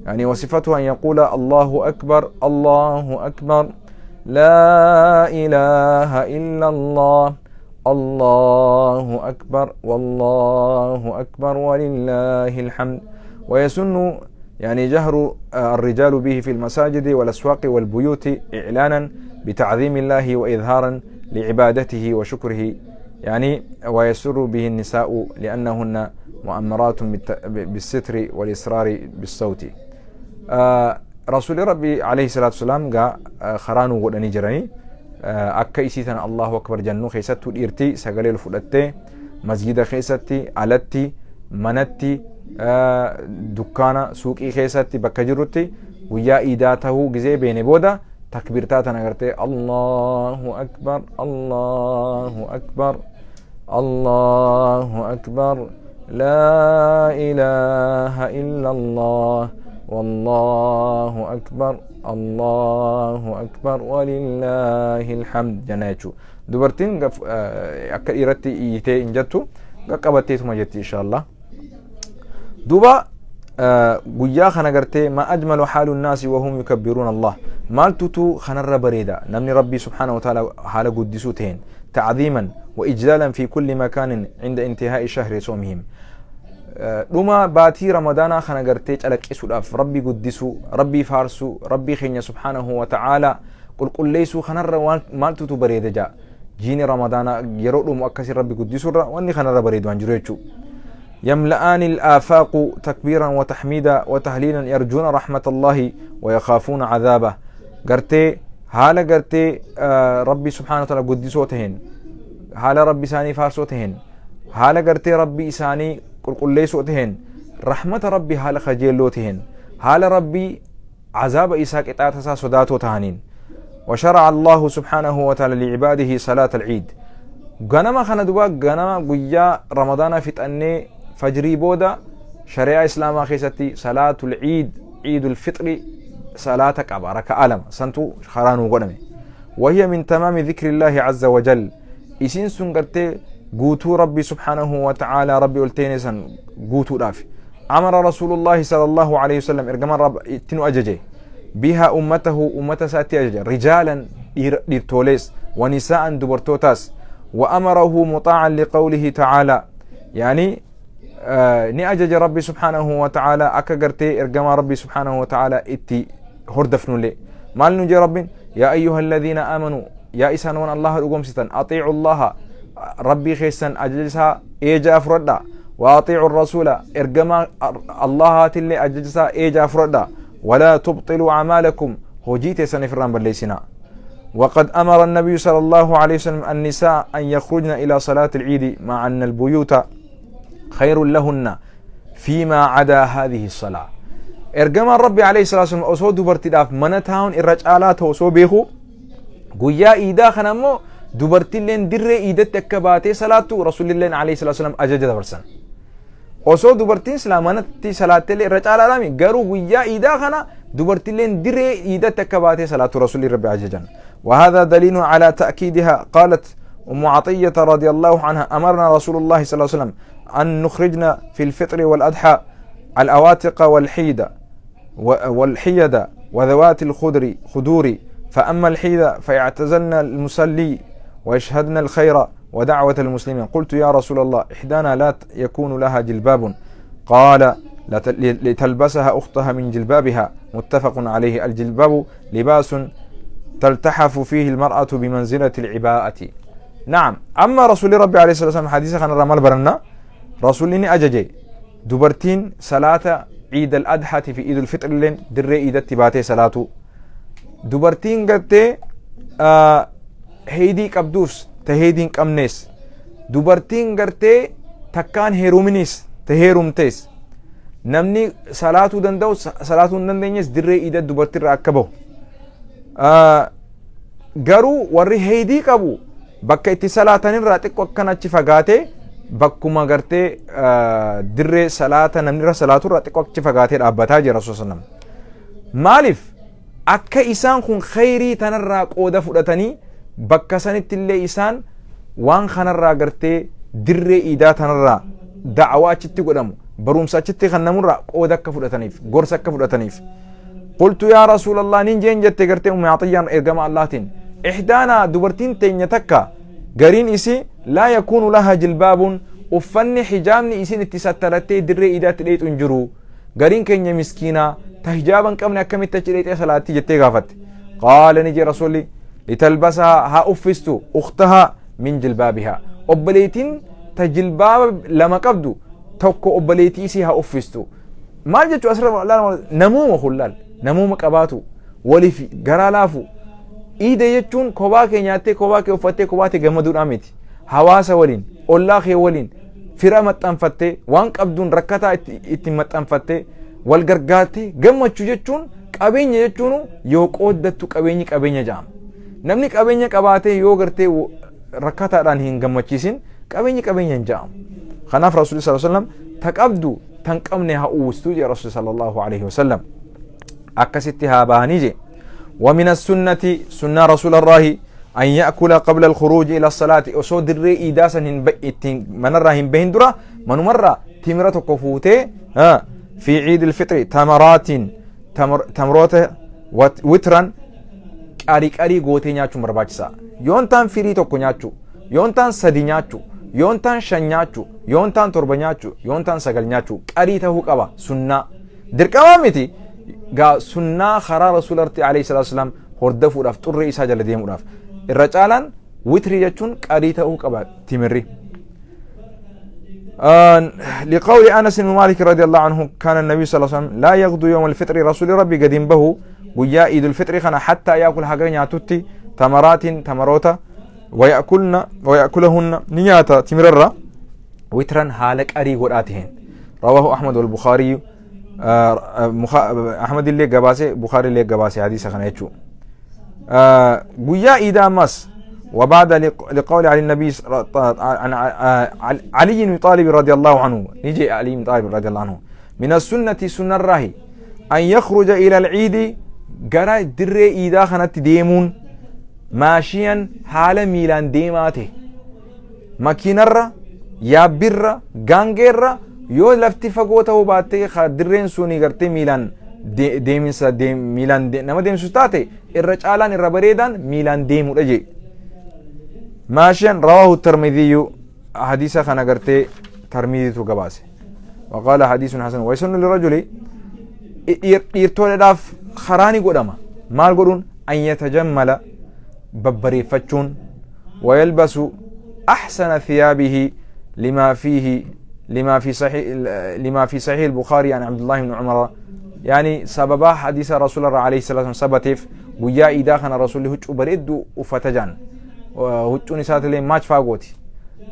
يعني وصفته أن يقول: الله أكبر، الله أكبر، لا إله إلا الله، الله أكبر، والله أكبر، ولله الحمد. ويسن يعني جهر الرجال به في المساجد والأسواق والبيوت إعلانا بتعظيم الله وإظهارا لعبادته وشكره. يعني ويسر به النساء لأنهن مؤمرات بالستر والإصرار بالصوت. رسول ربي عليه الصلاة والسلام قا خرانو godhanii jiranii akka isii tana Allahu akbar jennu. Keessattuu dhiirti sagalee fudhattee masjida keessatti, alatti, manatti, dukkaana, suuqii keessatti, bakka jirrutti guyyaa iidaa tahuu gizee beene booda takbiirtaa tana gartee Allahu akbar, Allahu akbar, Allahu akbar, laa ilaaha illa Allah, wallahu akbar, Allahu akbar, walillahi alhamd jenna jechuu. Dubartiin akka dhiiratti iyyitee hin jettu, qaqqabatteetuma jetti insha Allah. Duuba guyyaa kana gartee ما أجمل حال الناس وهم يكبرون الله. Maaltutu kanarra bareeda? Namni Rabbii subhaanahu wa ta'ala haala guddisuu ta'een تعظيما وإجلالا في كل مكان عند انتهاء شهر صومهم. Dhuma baatii Ramadaanaa kana gartee calaqqisuudhaaf Rabbii guddisuu, Rabbii faarsuu, Rabbii keenya subhaanahu wa ta'ala qulqulleessuu kanarra maaltutu bareeda jaa. Jiini Ramadaanaa yeroo dhumu akkasii Rabbi guddisuurra wanni kanarra bareedu waan jiru jechuu. يملآن الآفاق تكبيرا وتحميدا وتهليلا، يرجون رحمة الله ويخافون عذابه. Gartee haala gartee Rabbi subhaanahu wa ta'ala guddisoo taheen, haala Rabbi isaanii faarsoo taheen, haala gartee Rabbi isaanii qulqulleessoo taheen, rahmata Rabbi haala kajeelloo taheen, haala Rabbii cazaaba isaa, qixaaxa isaa sodaatoo tahaniin. وشرع الله سبحانه وتعالى لعباده صلاة العيد. Ganama kana duba ganama guyyaa Ramadaana fixannee fajrii booda shari'aa Islaamaa keessatti salaatul ciid, ciidul fixri, salaata qaba, raka'a lama santu karaa nuu godhame. وهي من تمام ذكر الله عز وجل. Isiin sun gartee guutuu Rabbi subhaanahu wa ta'ala, Rabbi olteene san guutuudhaaf. أمر رسول الله صلى الله عليه وسلم, ergamaan Rabb itti nu ajaje, بها أمته, ummata isaatti ajaje, رجالا dhiirtolees, ونساء dubartootaas. وأمره مطاعا لقوله تعالى. يعني ni ajaje Rabbi subhaanahu wa ta'ala akka gartee ergamaa Rabbi subhaanahu wa ta'ala itti hordafnullee. Maal nu jee Rabbiin? يا أيها الذين آمنوا, yaa isaan waan Allaha dhugomsitan, أطيعوا الله, Rabbii keessan ajaja eejaa fudhadha, وأطيعوا الرسول, ergamaa Allahaatillee ajaja eejaa fudhadha, ولا تبطلوا أعمالكم, hojii teessan ifirraan balleessinaa. وقد أمر النبي صلى الله عليه وسلم النساء أن يخرجن إلى صلاة العيد مع أن البيوت خير لهن فيما عدا هذه الصلاة. Ergamaan Rabbi alayhi salaatu wasallam osoo dubartiidhaaf mana taa'uun irra caalaa ta'u osoo beeku, guyyaa iidaa kana immoo Dubartiilleen dirree iidatti akka baatee salaattu Rasuulilleen alayhi salaatu wasalaam ajaja dabarsan. Osoo dubartiin silaa manatti salaatteellee irra caalaadhaami, garuu guyyaa iidaa kana dubartiilleen dirree iidatti akka baatee salaattu Rasuulli Rabbi ajajan. وهذا دليل على تأكيدها. قالت أم عطية رضي الله عنها: أمرنا رسول الله صلى الله عليه وسلم أن نخرجنا في الفطر والأضحى الأواتق والحيد وذوات الخدور، فأما الحيد فيعتزلن المصلي ويشهدن الخير ودعوة المسلمين. قلت: يا رسول الله، إحدانا لا يكون لها جلباب. قال: لتلبسها أختها من جلبابها. متفق عليه. الجلباب لباس تلتحف فيه المرأة بمنزلة العباءة. نعم، أما رسول ربي عليه الصلاة والسلام حديث كان رمال برنا رسولني أججي dubartiin salaata عيد الأضحى fi عيد الفطر illeen dirree iidatti baatee salaatu, dubartiin gartee heydii qabduus ta heydii hin qabnees, dubartiin gartee takkaan heeruminis ta heerumtees, namni salaatuu danda'u salaatuu hin dandeenyes dirree iida dubartiirra akka bahu. Garuu warri heydii qabu bakka itti salaatanirraa xiqqoo akkan achi fagaatee, bakkuma gartee dirree salaata namni irra salaaturraa xiqqoo achi fagaatee dhaabbataa jira Rasuul sallam. Maaliif? Akka isaan kun khayrii tanarraa qooda fudhatanii, bakka sanitti illee isaan waan kanarraa gartee dirree iidaa tanarraa da'awaa achitti godhamu, barumsa achitti kan namurraa qooda akka fudhataniif, gorsa akka fudhataniif. قلت يا رسول الله, nin jeen jette gartee Ummi Axiyaan ergama Allahtiin, إحدانا, dubartiin teenya takka gariin isi, لا يكون لها جلباب, uffanni hijaabni isin itti sattarattee dirree iidaatti dheexu hin jiru. Gariin keenya miskiinaa ta hijaaba hin qabne akkamitti achi dheexee salaatti jettee gaafatte. قال, ni jee Rasuulli, لتلبسها, haa uffistu, أختها من جلبابها, obboleetiin ta jilbaaba lama qabdu tokko obboleetii isii haa uffistu. Maal jechuu asirra? Namuuma hullaal namuuma qabaatu, waliif garaa laafu. Iida jechuun kophaa kee nyaattee, kophaa kee uffattee, kophaa kee gammaduudhaan miti. Hawaasa waliin, ollaa kee waliin, fira maxxanfattee, waan qabduun rakkataa itti maxxanfattee, wal gargaartee gammachuu jechuun. Qabeenya jechuun yoo qooddattu qabeenyi qabeenya jedhama. Namni qabeenya qabaatee yoo gartee rakkataadhaan hin gammachiisin, qabeenyi qabeenya hin jedhamu. Kanaaf Rasuulli صلى الله عليه وسلم ta qabdu tan qabne haa uwwistuu jedhe Rasuulli صلى الله عليه وسلم. Akkasitti haa bahanii je. ومن السنة, سنة رسول الله, أن يأكل قبل الخروج إلى الصلاة. Osoo dirree iidaa san hin ittiin manarraa hin bahin dura manumarraa timira tokko fuutee, في عيد الفطر تمرات, tamroota, وترا, qarii qarii gootee nyaachuun barbaachisaa. Yoon taan firii tokko nyaachuu, yoon taan sadi nyaachuu, yoon taan shan nyaachuu, yoon taan torba nyaachuu, yoon taan sagal nyaachuu, qarii ta'uu qaba. Sunnaa, dirqamaa miti gaa. Sunnaa karaa Rasuularti عليه الصلاة والسلام hordofuudhaaf, xurree isaa jala deemuudhaaf, irra caalaan witrii jechuun qarii ta'uu qaba timirri. لقول أنس بن مالك رضي الله عنه: كان النبي صلى الله عليه وسلم لا يغدو يوم الفطر, رسول ربي gad hin bahu guyyaa عيد الفطر kana, حتى يأكل, haga nyaatutti, تمرات, tamaroota, ويأكلن ويأكلهن, ni nyaata timirarra, وترا, haala qarii godhaatiheen. رواه أحمد والبخاري. أحمد illee gabaase, بخاري illee gabaase hadiisa kana jechuu. Guyyaa iidaa ammas وبعد لقول علي النبي عن علي بن طالب رضي الله عنه, نجي علي بن طالب رضي الله عنه: من السنة, سنة الراهي, أن يخرج إلى العيد, gara dirree iidaa kanatti deemuun, ماشيا, haala miilaan deemaate. Makiinarra, yaabbirra, gaangeerra yoo lafti fagoo ta'uu baattee, dirreen suni gartee miilaan deeminsa miilaan nama deemsisu taate, irra caalaan, irra bareedaan miilaan deemudha jee. ماشيا. رواه الترمذي. حديث kana gartee Tirmiziitu gabaase. وقال حديث حسن. ويسن للرجل, dhiirtoleedhaaf karaa ni godhama. Maal godhuun? أن يتجمل, babbareeffachuun, ويلبس أحسن ثيابه لما في صحيح البخاري عن عبد الله بن عمر. يعني sababa حديث رسول الله عليه الصلاة والسلام sabateef, guyyaa iidaa kana Rasuulli huccuu bareedduu uffata jaan. Huccuun isaatillee maach faagooti.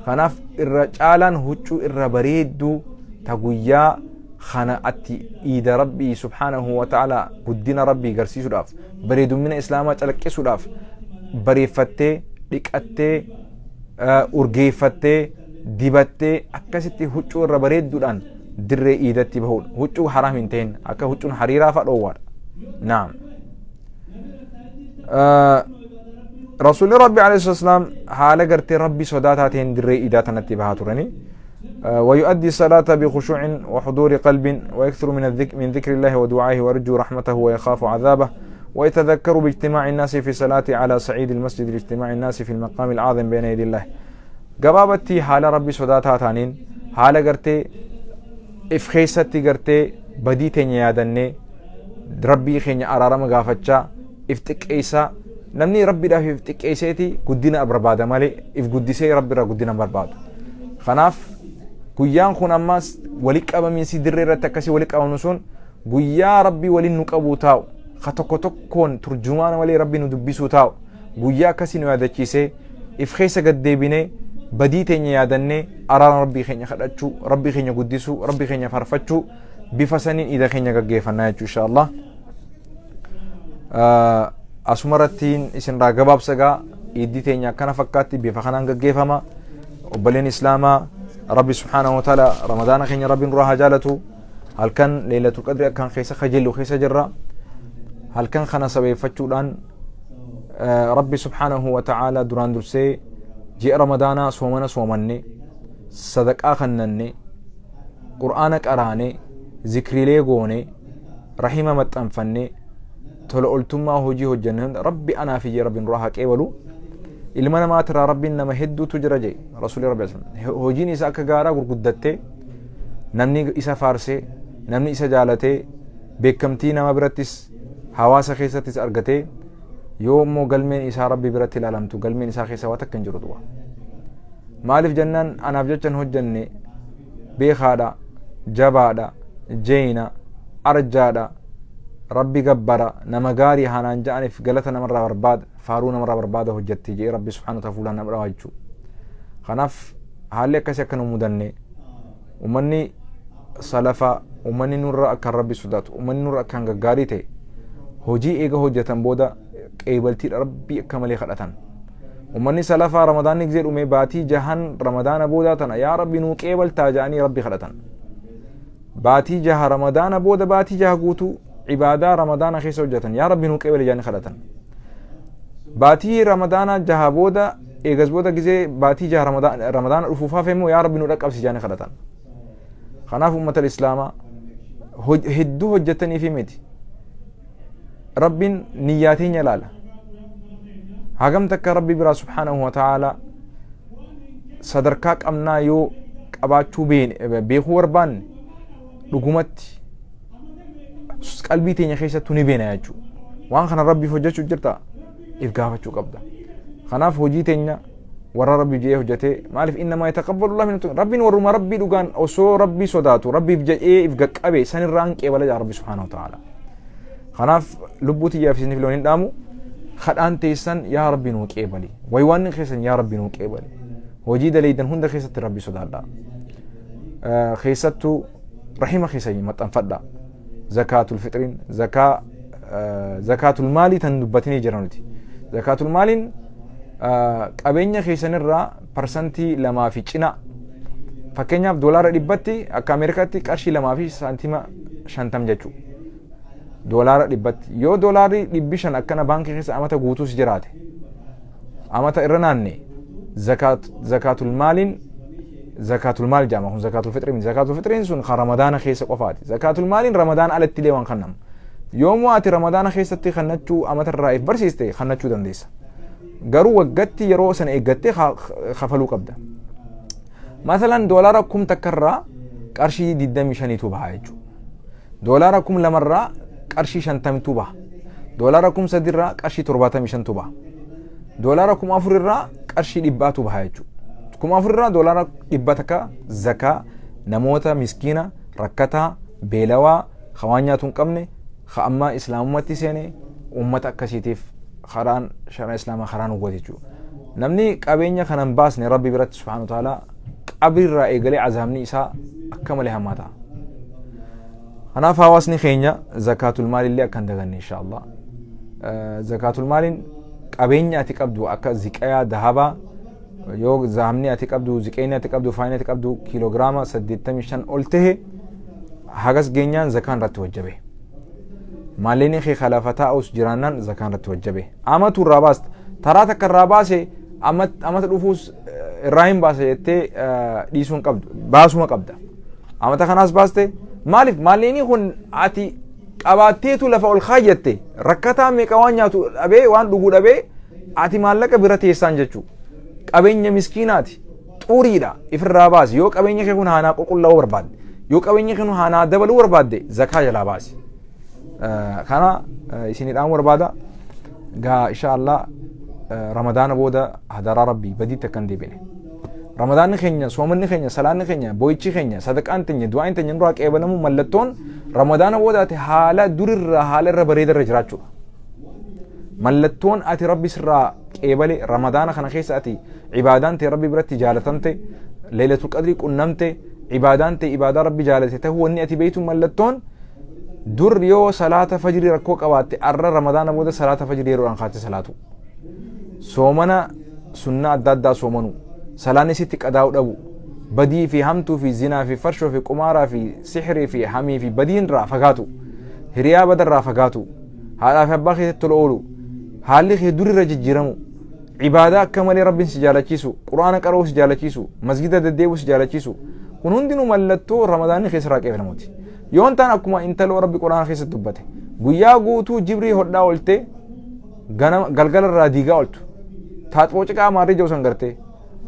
Kanaaf irra caalaan huccuu irra bareedduu ta guyyaa kana atti iida Rabbii سبحانه وتعالى, guddina Rabbii garsiisuudhaaf, bareedummina Islaamaa calaqqisuudhaaf bareeffattee Dhiqattee, urgeeffattee, dibattee, akkasitti huccuu irra bareedduudhaan dirree iidatti bahuudha. Huccuu haraam hin ta'in, akka huccuun hariiraa fa'a dhoowwaadha. Naam. Rasuulli Rabbi alayhi salaam haala gartee Rabbi sodaataa ta'een dirree iidaa tanatti bahaa turanii. ويؤدي الصلاة بخشوع وحضور قلب ويكثر من الذكر من ذكر الله ودعائه ويرجو رحمته ويخاف عذابه ويتذكر باجتماع الناس في صلاة على صعيد المسجد لاجتماع الناس في المقام العظيم بين يدي الله. Gabaabatti haala Rabbi sodaataa taaniin, haala gartee if keessatti gartee badii teenya yaadannee, Rabbii keenya araarama gaafachaa, if xiqqeessaa. Namni Rabbiidhaaf if xiqqeesseeti guddina barbaada malee if guddisee Rabbi irraa guddina barbaadu. Kanaaf guyyaan kun ammas wali qabamiinsi dirree irratti akkasii wali qabamnu sun guyyaa Rabbii waliin nu qabuu taa'u, ka tokko tokkoon turjumaana malee Rabbi nu dubbisuu taa'u, guyyaa akkasii nu yaadachiisee, if keessa gad deebinee, badii teenya yaadannee, araara Rabbii keenya kadhachuu, Rabbii keenya guddisuu, Rabbii keenya faarfachuu, bifa saniin iida keenya gaggeeffannaa jechuu, insha Allah. Asuma irrattiin isinirraa gabaabsa gaa. Iiddi teenya akkana fakkaatti, bifa kanaan gaggeeffama. Obboleen islaamaa, Rabbi subhaanahu wa ta'ala Ramadaana keenya Rabbiin nurraa haa jaalatu. Halkan Leelatul Qadri akkaan keessa kajeellu keessa jirra. Halkan kana sabeeffachuudhaan Rabbi subhaanahu wa ta'ala duraan dursee ji'a Ramadaanaa soomana soomanne, sadaqaa kannanne, Qur'aana qaraane, zikriilee goone, rahima maxxanfanne, tola oltummaa hojii hojjenne hunda Rabbi anaa fi Rabbi nurraa haa qeebalu. Ilma namaatirraa Rabbiin nama hedduutu jira jee Rasuulli Rabbi, hojiin isaa akka gaaraa gurguddattee, namni isa faarsee, namni isa jaalatee, beekamtii nama birattis hawaasa keessattis argatee, yoo immoo galmeen isaa Rabbi biratti ilaalamtu, galmeen isaa keessa waa takka hin jiru du'a. Maaliif jennaan, anaaf jecha hin hojjenne, beekaadha, jabaadha, jeeyna, arjaadha, Rabbi gabbara, nama gaarii haanaan ja'aniif galata namarraa barbaada, faaruu namarraa barbaada hojjette jee Rabbi subhaanahu wa ta'ala fuulaan nama dhawaa jechuudha. Kanaaf haalli akkasii akka nu mudanne, uummanni salafaa, uummanni nurra akkaan Rabbi sodaatu, uummanni nurra akkaan gaggaarii ta'e, hojii eega hojjetan booda qeebaltiidha Rabbii akka malee kadhatan. Uummanni salafaa Ramadaanni gizee dhume baatii jahan Ramadaana boodaa tana yaa Rabbi nuu qeebaltaa jedhanii Rabbi kadhatan. Baatii 6 Ramadaana booda baatii 6 guutuu ibaadaa Ramadaana keessa hojjetan yaa Rabbi nuu qeebali jedhanii kadhatan. Baatii Ramadaana 6 booda, eegas booda gizee baatii 6 Ramadaana dhufuuf hafe immoo yaa Rabbi nu dhaqqabsi jedhanii kadhatan. Kanaaf uummata islaamaa, hedduu hojjetanii fi miti. Rabbiin niyyaa teenya ilaala. Hagam takka Rabbi biraa subhaanahu wa ta'ala sadarkaa qabnaa yoo qabaachuu beekuu barbaanne, dhugumatti qalbii teenya keessattuu ni beena jechuudha. Waan kana Rabbiif hojjechuu jirta if gaafachuu qabda. Kanaaf hojii teenya warra Rabbi jedhee hojjetee, maaliif innamaa yataqabbalu Allahu minal, Rabbiin warruma Rabbii dhugaan osoo Rabbii sodaatu, Rabbiif jedhee if gaqqabe sanirraan qeebala jaa Rabbi subhaanahu wa ta'ala. Kanaaf lubbuu tiyyaaf isiniif loon hin dhaamu, kadhaan teessan yaa Rabbi nuu qeebali, waywaanni keessan yaa Rabbi nuu qeebali. Hojii daleeydan hunda keessatti Rabbi sodaadha. Keessattuu rahima keessan maxxanfadha. Zakaatul fixriin, zakaa zakaatul maalii tan dubbatinii jira nuti. Zakaatul maaliin qabeenya keessanirraa 2% fi cina. Fakkeenyaaf $100tti akka Ameerikaatti qarshii 2 fi saantima 50 jechuudha. $100tti yoo $500 akkana baankii keessa amata guutuus jiraate, amata irra naanne, zakaatul maaliin, zakaatul maal jedhama kun, zakaatul fixrii. Zakaatul fixriin sun kan Ramadaana keessa qofaati. Zakaatul maaliin Ramadaana alatti illee waan kennamu. Yoomuu ati Ramadaana keessatti kannachuu amata irraa if barsiiste kannachuu dandeessa. Garuu waggatti yeroo sana eeggattee kafaluu qabda. Masalan $1000 irraa qarshii 25tu baha jechuudha. $2000rraa qarshii 50tu baha. $3000rraa qarshii 75tu baha. $4000rraa qarshii 100tu baha jechuudha. 4000rraa $100 zakaa namoota miskiina, rakkataa, beelawaa, ka waan nyaatu hin qabne, ka amma islaamummaatti seene, uummata akkasiitiif karaan shari'aa islaamaa karaa nu goote jechuudha. Namni qabeenya kana hin baasne Rabbi biratti subhaanahu wa ta'ala qabrirraa eegalee azaabni isaa akka malee hamaa ta'a. Kanaaf hawaasni keenya zakaatul maalillee akka hin daganne, insha Allah. Zakaatul maaliin Qabeenya ati qabdu akka ziqayaa dahabaa, yoo zahabni ati qabdu, ziqeeyni ati qabdu, faayni ati qabdu kiiloogiraama 85 ol tahe, hagas geenyaan zakaan irratti wajjabe. Maallaqni kee kalafa taa'us jiraannaan zakaan irratti wajjabe. Amatu irraa baasta. Taraa takka irraa baase, amata dhufuus irraa hin baasa jettee dhiisuu hin qabdu. Baasuma qabda. Amata kanaas baaste. Maaliif? Maallaqni kun ati qabaatteetu lafa ol kaayyatte. Rakkataa meeqa waan nyaatu dhabee, waan dhuguu dhabee, ati maallaqa bira teessaan jechuu. Qabeenya miskiinaati. Xuriidha. Ifirraa baasi. Yoo qabeenya kee kun haanaa qulqullaa'uu barbaadde, yoo qabeenya kee kun haanaa dabaluu barbaadde, zakaa jalaa baasi. Kana isinii dhaamu barbaada. Gaa insha Allah Ramadaana booda hadaraa Rabbii badiitti akka hin deebine. Ramadaanni keenya, soomanni keenya, salaanni keenya, boo'ichi keenya, sadaqaan teenya, du'aan teenya nurraa qeebalamu mallattoon Ramadaana booda ati haala durirraa haala irra bareedarra jiraachuudha. Mallattoon ati Rabbi sirraa qeebale, Ramadaana kana keessa ati ibaadaan ta'e Rabbi biratti jaalatamte, Leelatul Qadrii qunnamte, ibaadaan ta'e ibaadaa Rabbi jaalate ta'uu wanni ati beektu mallattoon, dur yoo salaata fajrii rakkoo qabaatte, arra Ramadaana booda salaata fajrii yeroodhaan kaatee salaatu. Soomana sunnaa adda addaa soomanu. Salaanni sitti qadaa'u dhabu. Badii fi hamtuu fi zinaa fi farshoo fi qumaaraa fi sihirii fi hamii fi badiin irraa fagaatu. Hiriyaa badarraa fagaatu. Haadhaa fi abbaa keessatti tola oolu. Haalli kee durirra jijjiiramu. Ibaadaa akka malee Rabbiin si jaalachiisu. Quraana qara'uu si jaalachiisu. Masgida deddeebi'uu si jaalachiisu. Kun hundinuu mallattoo Ramadaanni keessarraa qeebalamuuti. Yoon ta'an akkuma intaloo Rabbi Quraana keessatti dubbate. Guyyaa guutuu jibrii hodhaa ooltee ganama galgala irraa diigaa ooltu. Taaxiboo ciqaa maarrii jiru san gartee.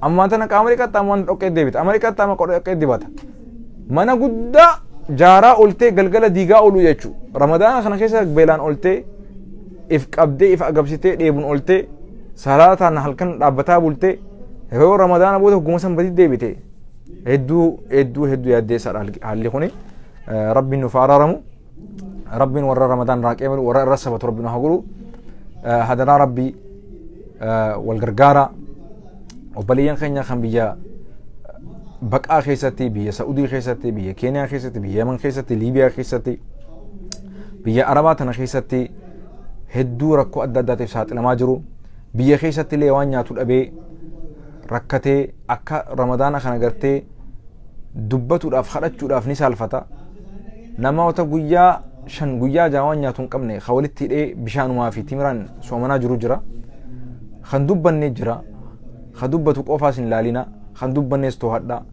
Ammaan tana qaama dhiqatta, ammaan dhoqqee deebita. Amma dhiqatta, amma dhoqqee dibata. Mana guddaa jaaraa ooltee galgala diigaa ooluu jechuudha. Ramadaana kana keessa beelaan ooltee, if qabdee, if agabsitee, dheebuun ooltee, salaataan halkan dhaabbataa bultee, yeroo Ramadaana booda hogguma san badii deebite, hedduu hedduu hedduu yaaddeessaadha haalli kuni. Rabbiin nuuf araaramu. Rabbiin warra Ramadaan irraa qeebalu, warra irra sabatu Rabbiin haa godhu. Hadaraa Rabbii wal gargaara. Obboleeyyan keenya kan biyya baqaa keessatti, biyya Sa'udii keessatti, biyya Keeniyaa keessatti, biyya Yaman keessatti, Liibiyaa keessatti, biyya Arabaa tana keessatti hedduu rakkoo adda addaatiif saaxilamaa jiru. Biyya keessatti illee waan nyaatu dhabee rakkatee akka Ramadaana kana gartee dubbatuudhaaf, kadhachuudhaaf ni saalfata. Namoota guyyaa 5, guyyaa 6 waan nyaatu hin qabne kan walitti hidhee bishaanumaa fi timiraan soomanaa jiru jira. Kan dubbanne jira. Kan dubbatu qofaas hin laalina. Kan dubbannes to'adha.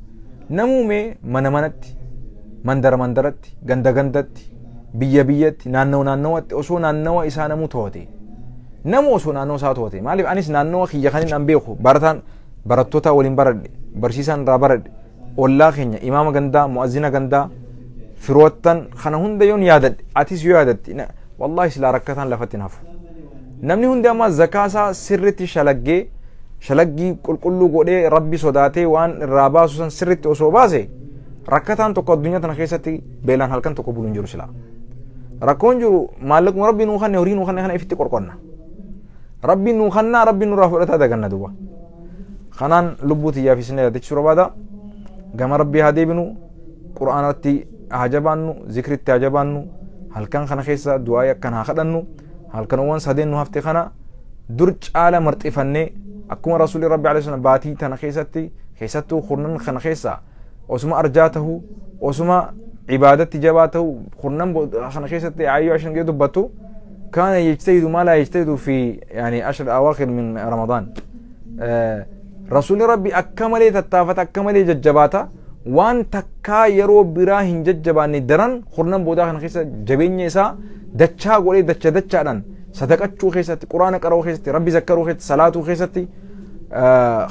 Namuumee mana manatti, mandara mandaratti, ganda gandatti, biyya biyyatti, naannawa naannawatti osoo naannawa isaa namuu to'ate. Namu osoo naannoo isaa to'ate. Maaliif? Anis naannawa kiyya kan hin beeku, barataan barattoota waliin baradhe, barsiisaan irraa baradhe, ollaa keenya, imaama gandaa, mu'azzina gandaa, firoottan kana hunda yoon yaadadhe, atis yoo yaadatte, wallaahi silaa rakkataan lafatti hin hafu. Namni hundi amma zakaa isaa sirritti shalaggee, shalaggii qulqulluu godhee, Rabbi sodaatee waan irraa baasu san sirritti osoo baase, rakkataan tokko addunyaa tana keessatti beelaan halkan tokko bulu hin jiru silaa. Rakkoon jiru maallaquma Rabbi nuu kanne, horii nuu kanne kana ifitti qorqonna. Rabbi nuu kannaa, Rabbi nurraa fudhataa daganna duuba. Kanaan lubbuu tiyyaa fi isin yaadachiisuu barbaada. Gama Rabbii haa deebinu, Qur'aanatti haa jabaannu, zikritti haa jabaannu, halkan kana keessa du'aa'ii akkan haa kadhannu, halkanowwan sadeen nu hafte kana dur caala marxifannee, akkuma Rasuulli Rabbi alayhi salaam baatii tana keessatti, keessattuu kurnan kana keessa osuma arjaa tahuu, osuma ibaadatti jabaa tahuu, kurnan kana keessatti ayyoo ashan gee dubbattu kaana yajtahidu maa laa yajtahidu fi yani ashar awaakhir min Ramadaan. Rasuulli Rabbi akka malee tattaafata, akka malee jajjabaata, waan takkaa yeroo biraa hin jajjabaanne daran kurnan boodaa kana keessa jabeenya isaa dachaa godhee, dacha dachaadhaan sadaqachuu keessatti, Quraana qara'uu keessatti, Rabbi zakkaruu keessatti, salaatuu keessatti,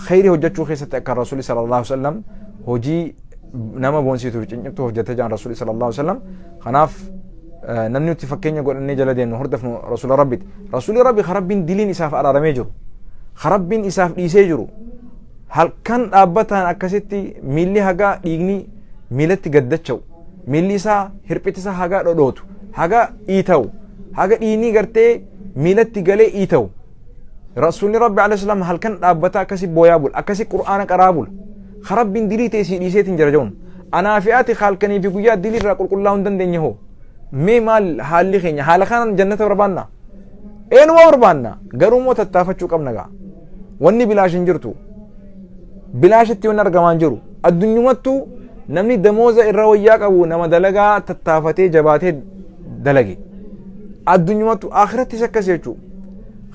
kheyrii hojjechuu keessatti, akka Rasuulli sallallahu alaihi wasallam hojii nama boonsituu fi cincimtuu hojjetee jiran Rasuulli sallallahu alaihi wasallam. Kanaaf namni nuti fakkeenya godhannee jala deemnu, hordofnu Rasuula Rabbiiti. Rasuulli Rabbi ka Rabbiin diliin isaaf araaramee jiru, ka Rabbiin isaaf dhiisee jiru, halkan dhaabbataan akkasitti miilli hagaa dhiigni miilatti gaddacha'u, miilli isaa hirphiti isaa hagaa dhodhootu, haga iita'u, haga dhiigni gartee miilatti galee iita'u. Rasuulli Rabbi alayhi salaam halkan dhaabbataa akkasi booyaa bula, akkasi Qur'aana qaraa bula. Ka Rabbiin dilii ta'e sii dhiiseetiin jira jedhuun. Anaa fi ati halkanii fi guyyaa dilii irraa qulqullaa'uu hin dandeenye hoo? Mee maal haalli keenya? Haala kanaan jannata barbaanna? Eenuma barbaanna, garuu immoo tattaafachuu qabna gaa. Wanni bilaash hin jirtu. Bilaashitti wanni argamaa hin jiru. Addunyumattuu namni damooza irra wayyaa qabu nama dalagaa tattaafatee jabaatee dalage. Addunyumattuu akhirattis akkas jechuudha.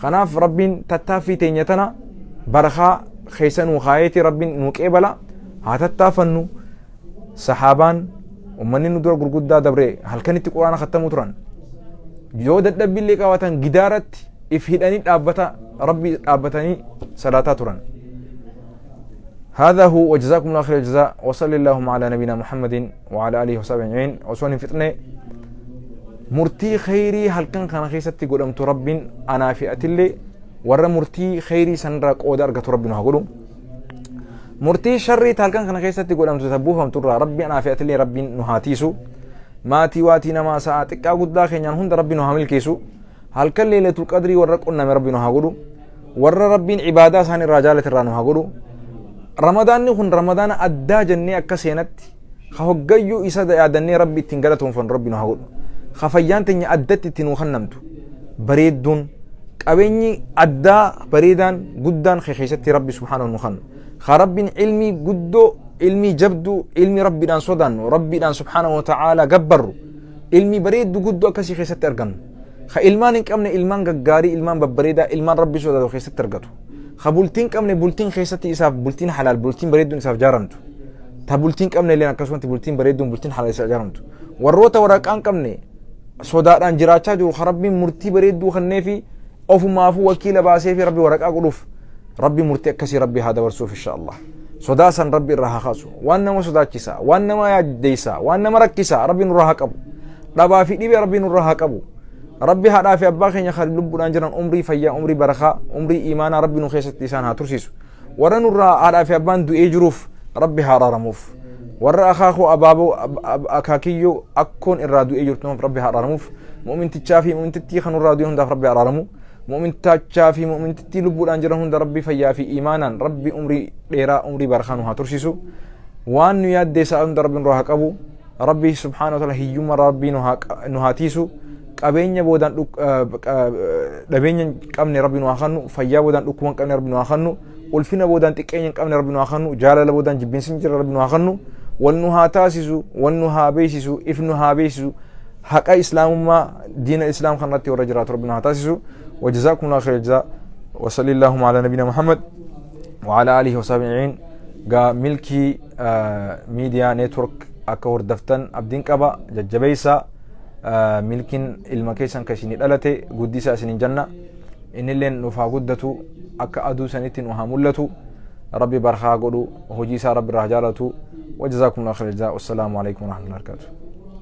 Kanaaf Rabbiin tattaaffii teenya tana barakaa keessa nuu kaayeeti Rabbiin nuu qeebala, haa tattaafannu. Sahaabaan, ummanni nu dura gurguddaa dabre, halkanitti Quraana kattamuu turan. Yoo dadhabbiillee qabaatan gidaaratti if hidhanii dhaabbata Rabbii dhaabbatanii salaataa turan. هذا هو، وجزاكم الله خير الجزاء، وصلى اللهم على نبينا محمد وعلى آله وصحبه أجمعين. Osoon hin fixne, murtii kheyrii halkan kana keessatti godhamtu Rabbiin anaa fi atillee warra murtii kheyrii sanirraa qooda argatu Rabbi nu haa godhu. Murtii sharrii halkan kana keessatti godhamtu ta buufamtu irraa Rabbi anaa fi atillee Rabbiin nu haa tiisu. Maatii waatii namaa sa'a xiqqaa guddaa keenyaan hunda Rabbi nu haa milkeessu. Halkan Leelatul Qadrii warra qunname Rabbi nu haa godhu. Warra Rabbiin ibaadaa isaan irraa jaalate irraa nu haa godhu. Ramadaanni kun Ramadaana addaa jennee akka seenatti ka hoggayyuu isa yaadannee Rabbi ittiin galatoonfannu Rabbi nu haa godhu. Ka fayyaan teenya addatti ittiin nuu kennamtu, bareedduun, qabeenyi addaa bareedaan guddaan kee keessatti Rabbi subhaanahu nu kennu. Ka Rabbiin ilmii guddoo, ilmii jabduu, ilmi Rabbiidhaan sodaannu, Rabbiidhaan subhaanahu wa ta'aala gabbarru, ilmii bareeddu guddoo akkasii keessatti argannu. Ka ilmaan hin qabne ilmaan gaggaarii, ilmaan babbareedaa, ilmaan Rabbi sodaatu keessatti argatu. Ka bultiin hin qabne bultiin keessatti isaaf bultiin halaal, bultiin bareedduun isaaf jaaramtu. Ta bultiin qabne illee akkasumatti bultiin bareedduun, bultiin halaal isaaf jaaramtu. Warroota waraqaa hin qabne, sodaadhaan jiraachaa jiru, ka Rabbiin murtii bareedduu kennee fi ofumaafuu wakiila baasee fi Rabbi waraqaa godhuuf, Rabbi murtii akkasii Rabbi haa dabarsuuf insha Allah. Sodaa san Rabbi irraa haa kaasu. Waan nama sodaachisa, waan nama yaaddeessa, waan nama rakkisa Rabbi nurraa haa qabu. Dhabaa fi dhibee Rabbi nurraa haa qabu. Rabbi haadhaa fi abbaa keenya kan lubbuudhaan jiran umrii fayyaa, umrii barakaa, umrii imaanaa Rabbi nu keessatti isaan haa tursiisu. Warra nurraa haadhaa fi abbaan du'ee jiruuf Rabbi haa araaramuuf. Warra akaakuu, abaaboo, akaakiyyoo, akkoon irraa du'ee jirtu Rabbi haa araaramuuf. Mu'mintichaa fi mu'mintittii kan nurraa du'e hundaaf Rabbi haa araaramu. Mu'mintichaa fi mu'mintittii lubbuudhaan jiran hunda Rabbi fayyaa fi imaanaan Rabbi umrii dheeraa, umrii barakaa nu haa tursiisu. Waan nu yaaddeessaa hunda Rabbi nurraa haa qabu. Rabbi subhaanahu wa ta'ala hiyyummaa Rabbii nu haa tiisu. Qabeenya boodaan dhabeenya hin qabne Rabbi nu haa kennu. Fayyaa boodaan dhukkuba hin qabne Rabbi nu haa kennu. Ulfina boodaan xiqqeenya hin qabne Rabbi nu haa kennu. Jaalala boodaan jibbiinsi hin jirre Rabbi nu haa kennu. Wal nu haa taasisu, wal nu haa beeksisu, if nu haa beeksisu. Haqa Islaamummaa, diina Islaam kanarratti warra jiraatu Rabbi nu haa taasisu. وجزاكم الله خير الجزاء وصلى اللهم على نبينا محمد وعلى آله وصحبه أجمعين. Gaa Milkii Miidiyaa Network akka hordoftan abdiin qaba. Jajjabeessa. Milkiin ilma keessan kan isinii dhalate guddisaa isinin janna. Innilleen nuuf haa guddatu, akka aduu sanitti nu haa mul'atu. Rabbi barhaa godhu, hojii isaa Rabbi irraa haa jaalatu. وجزاكم الله خير الجزاء والسلام عليكم ورحمة الله وبركاته.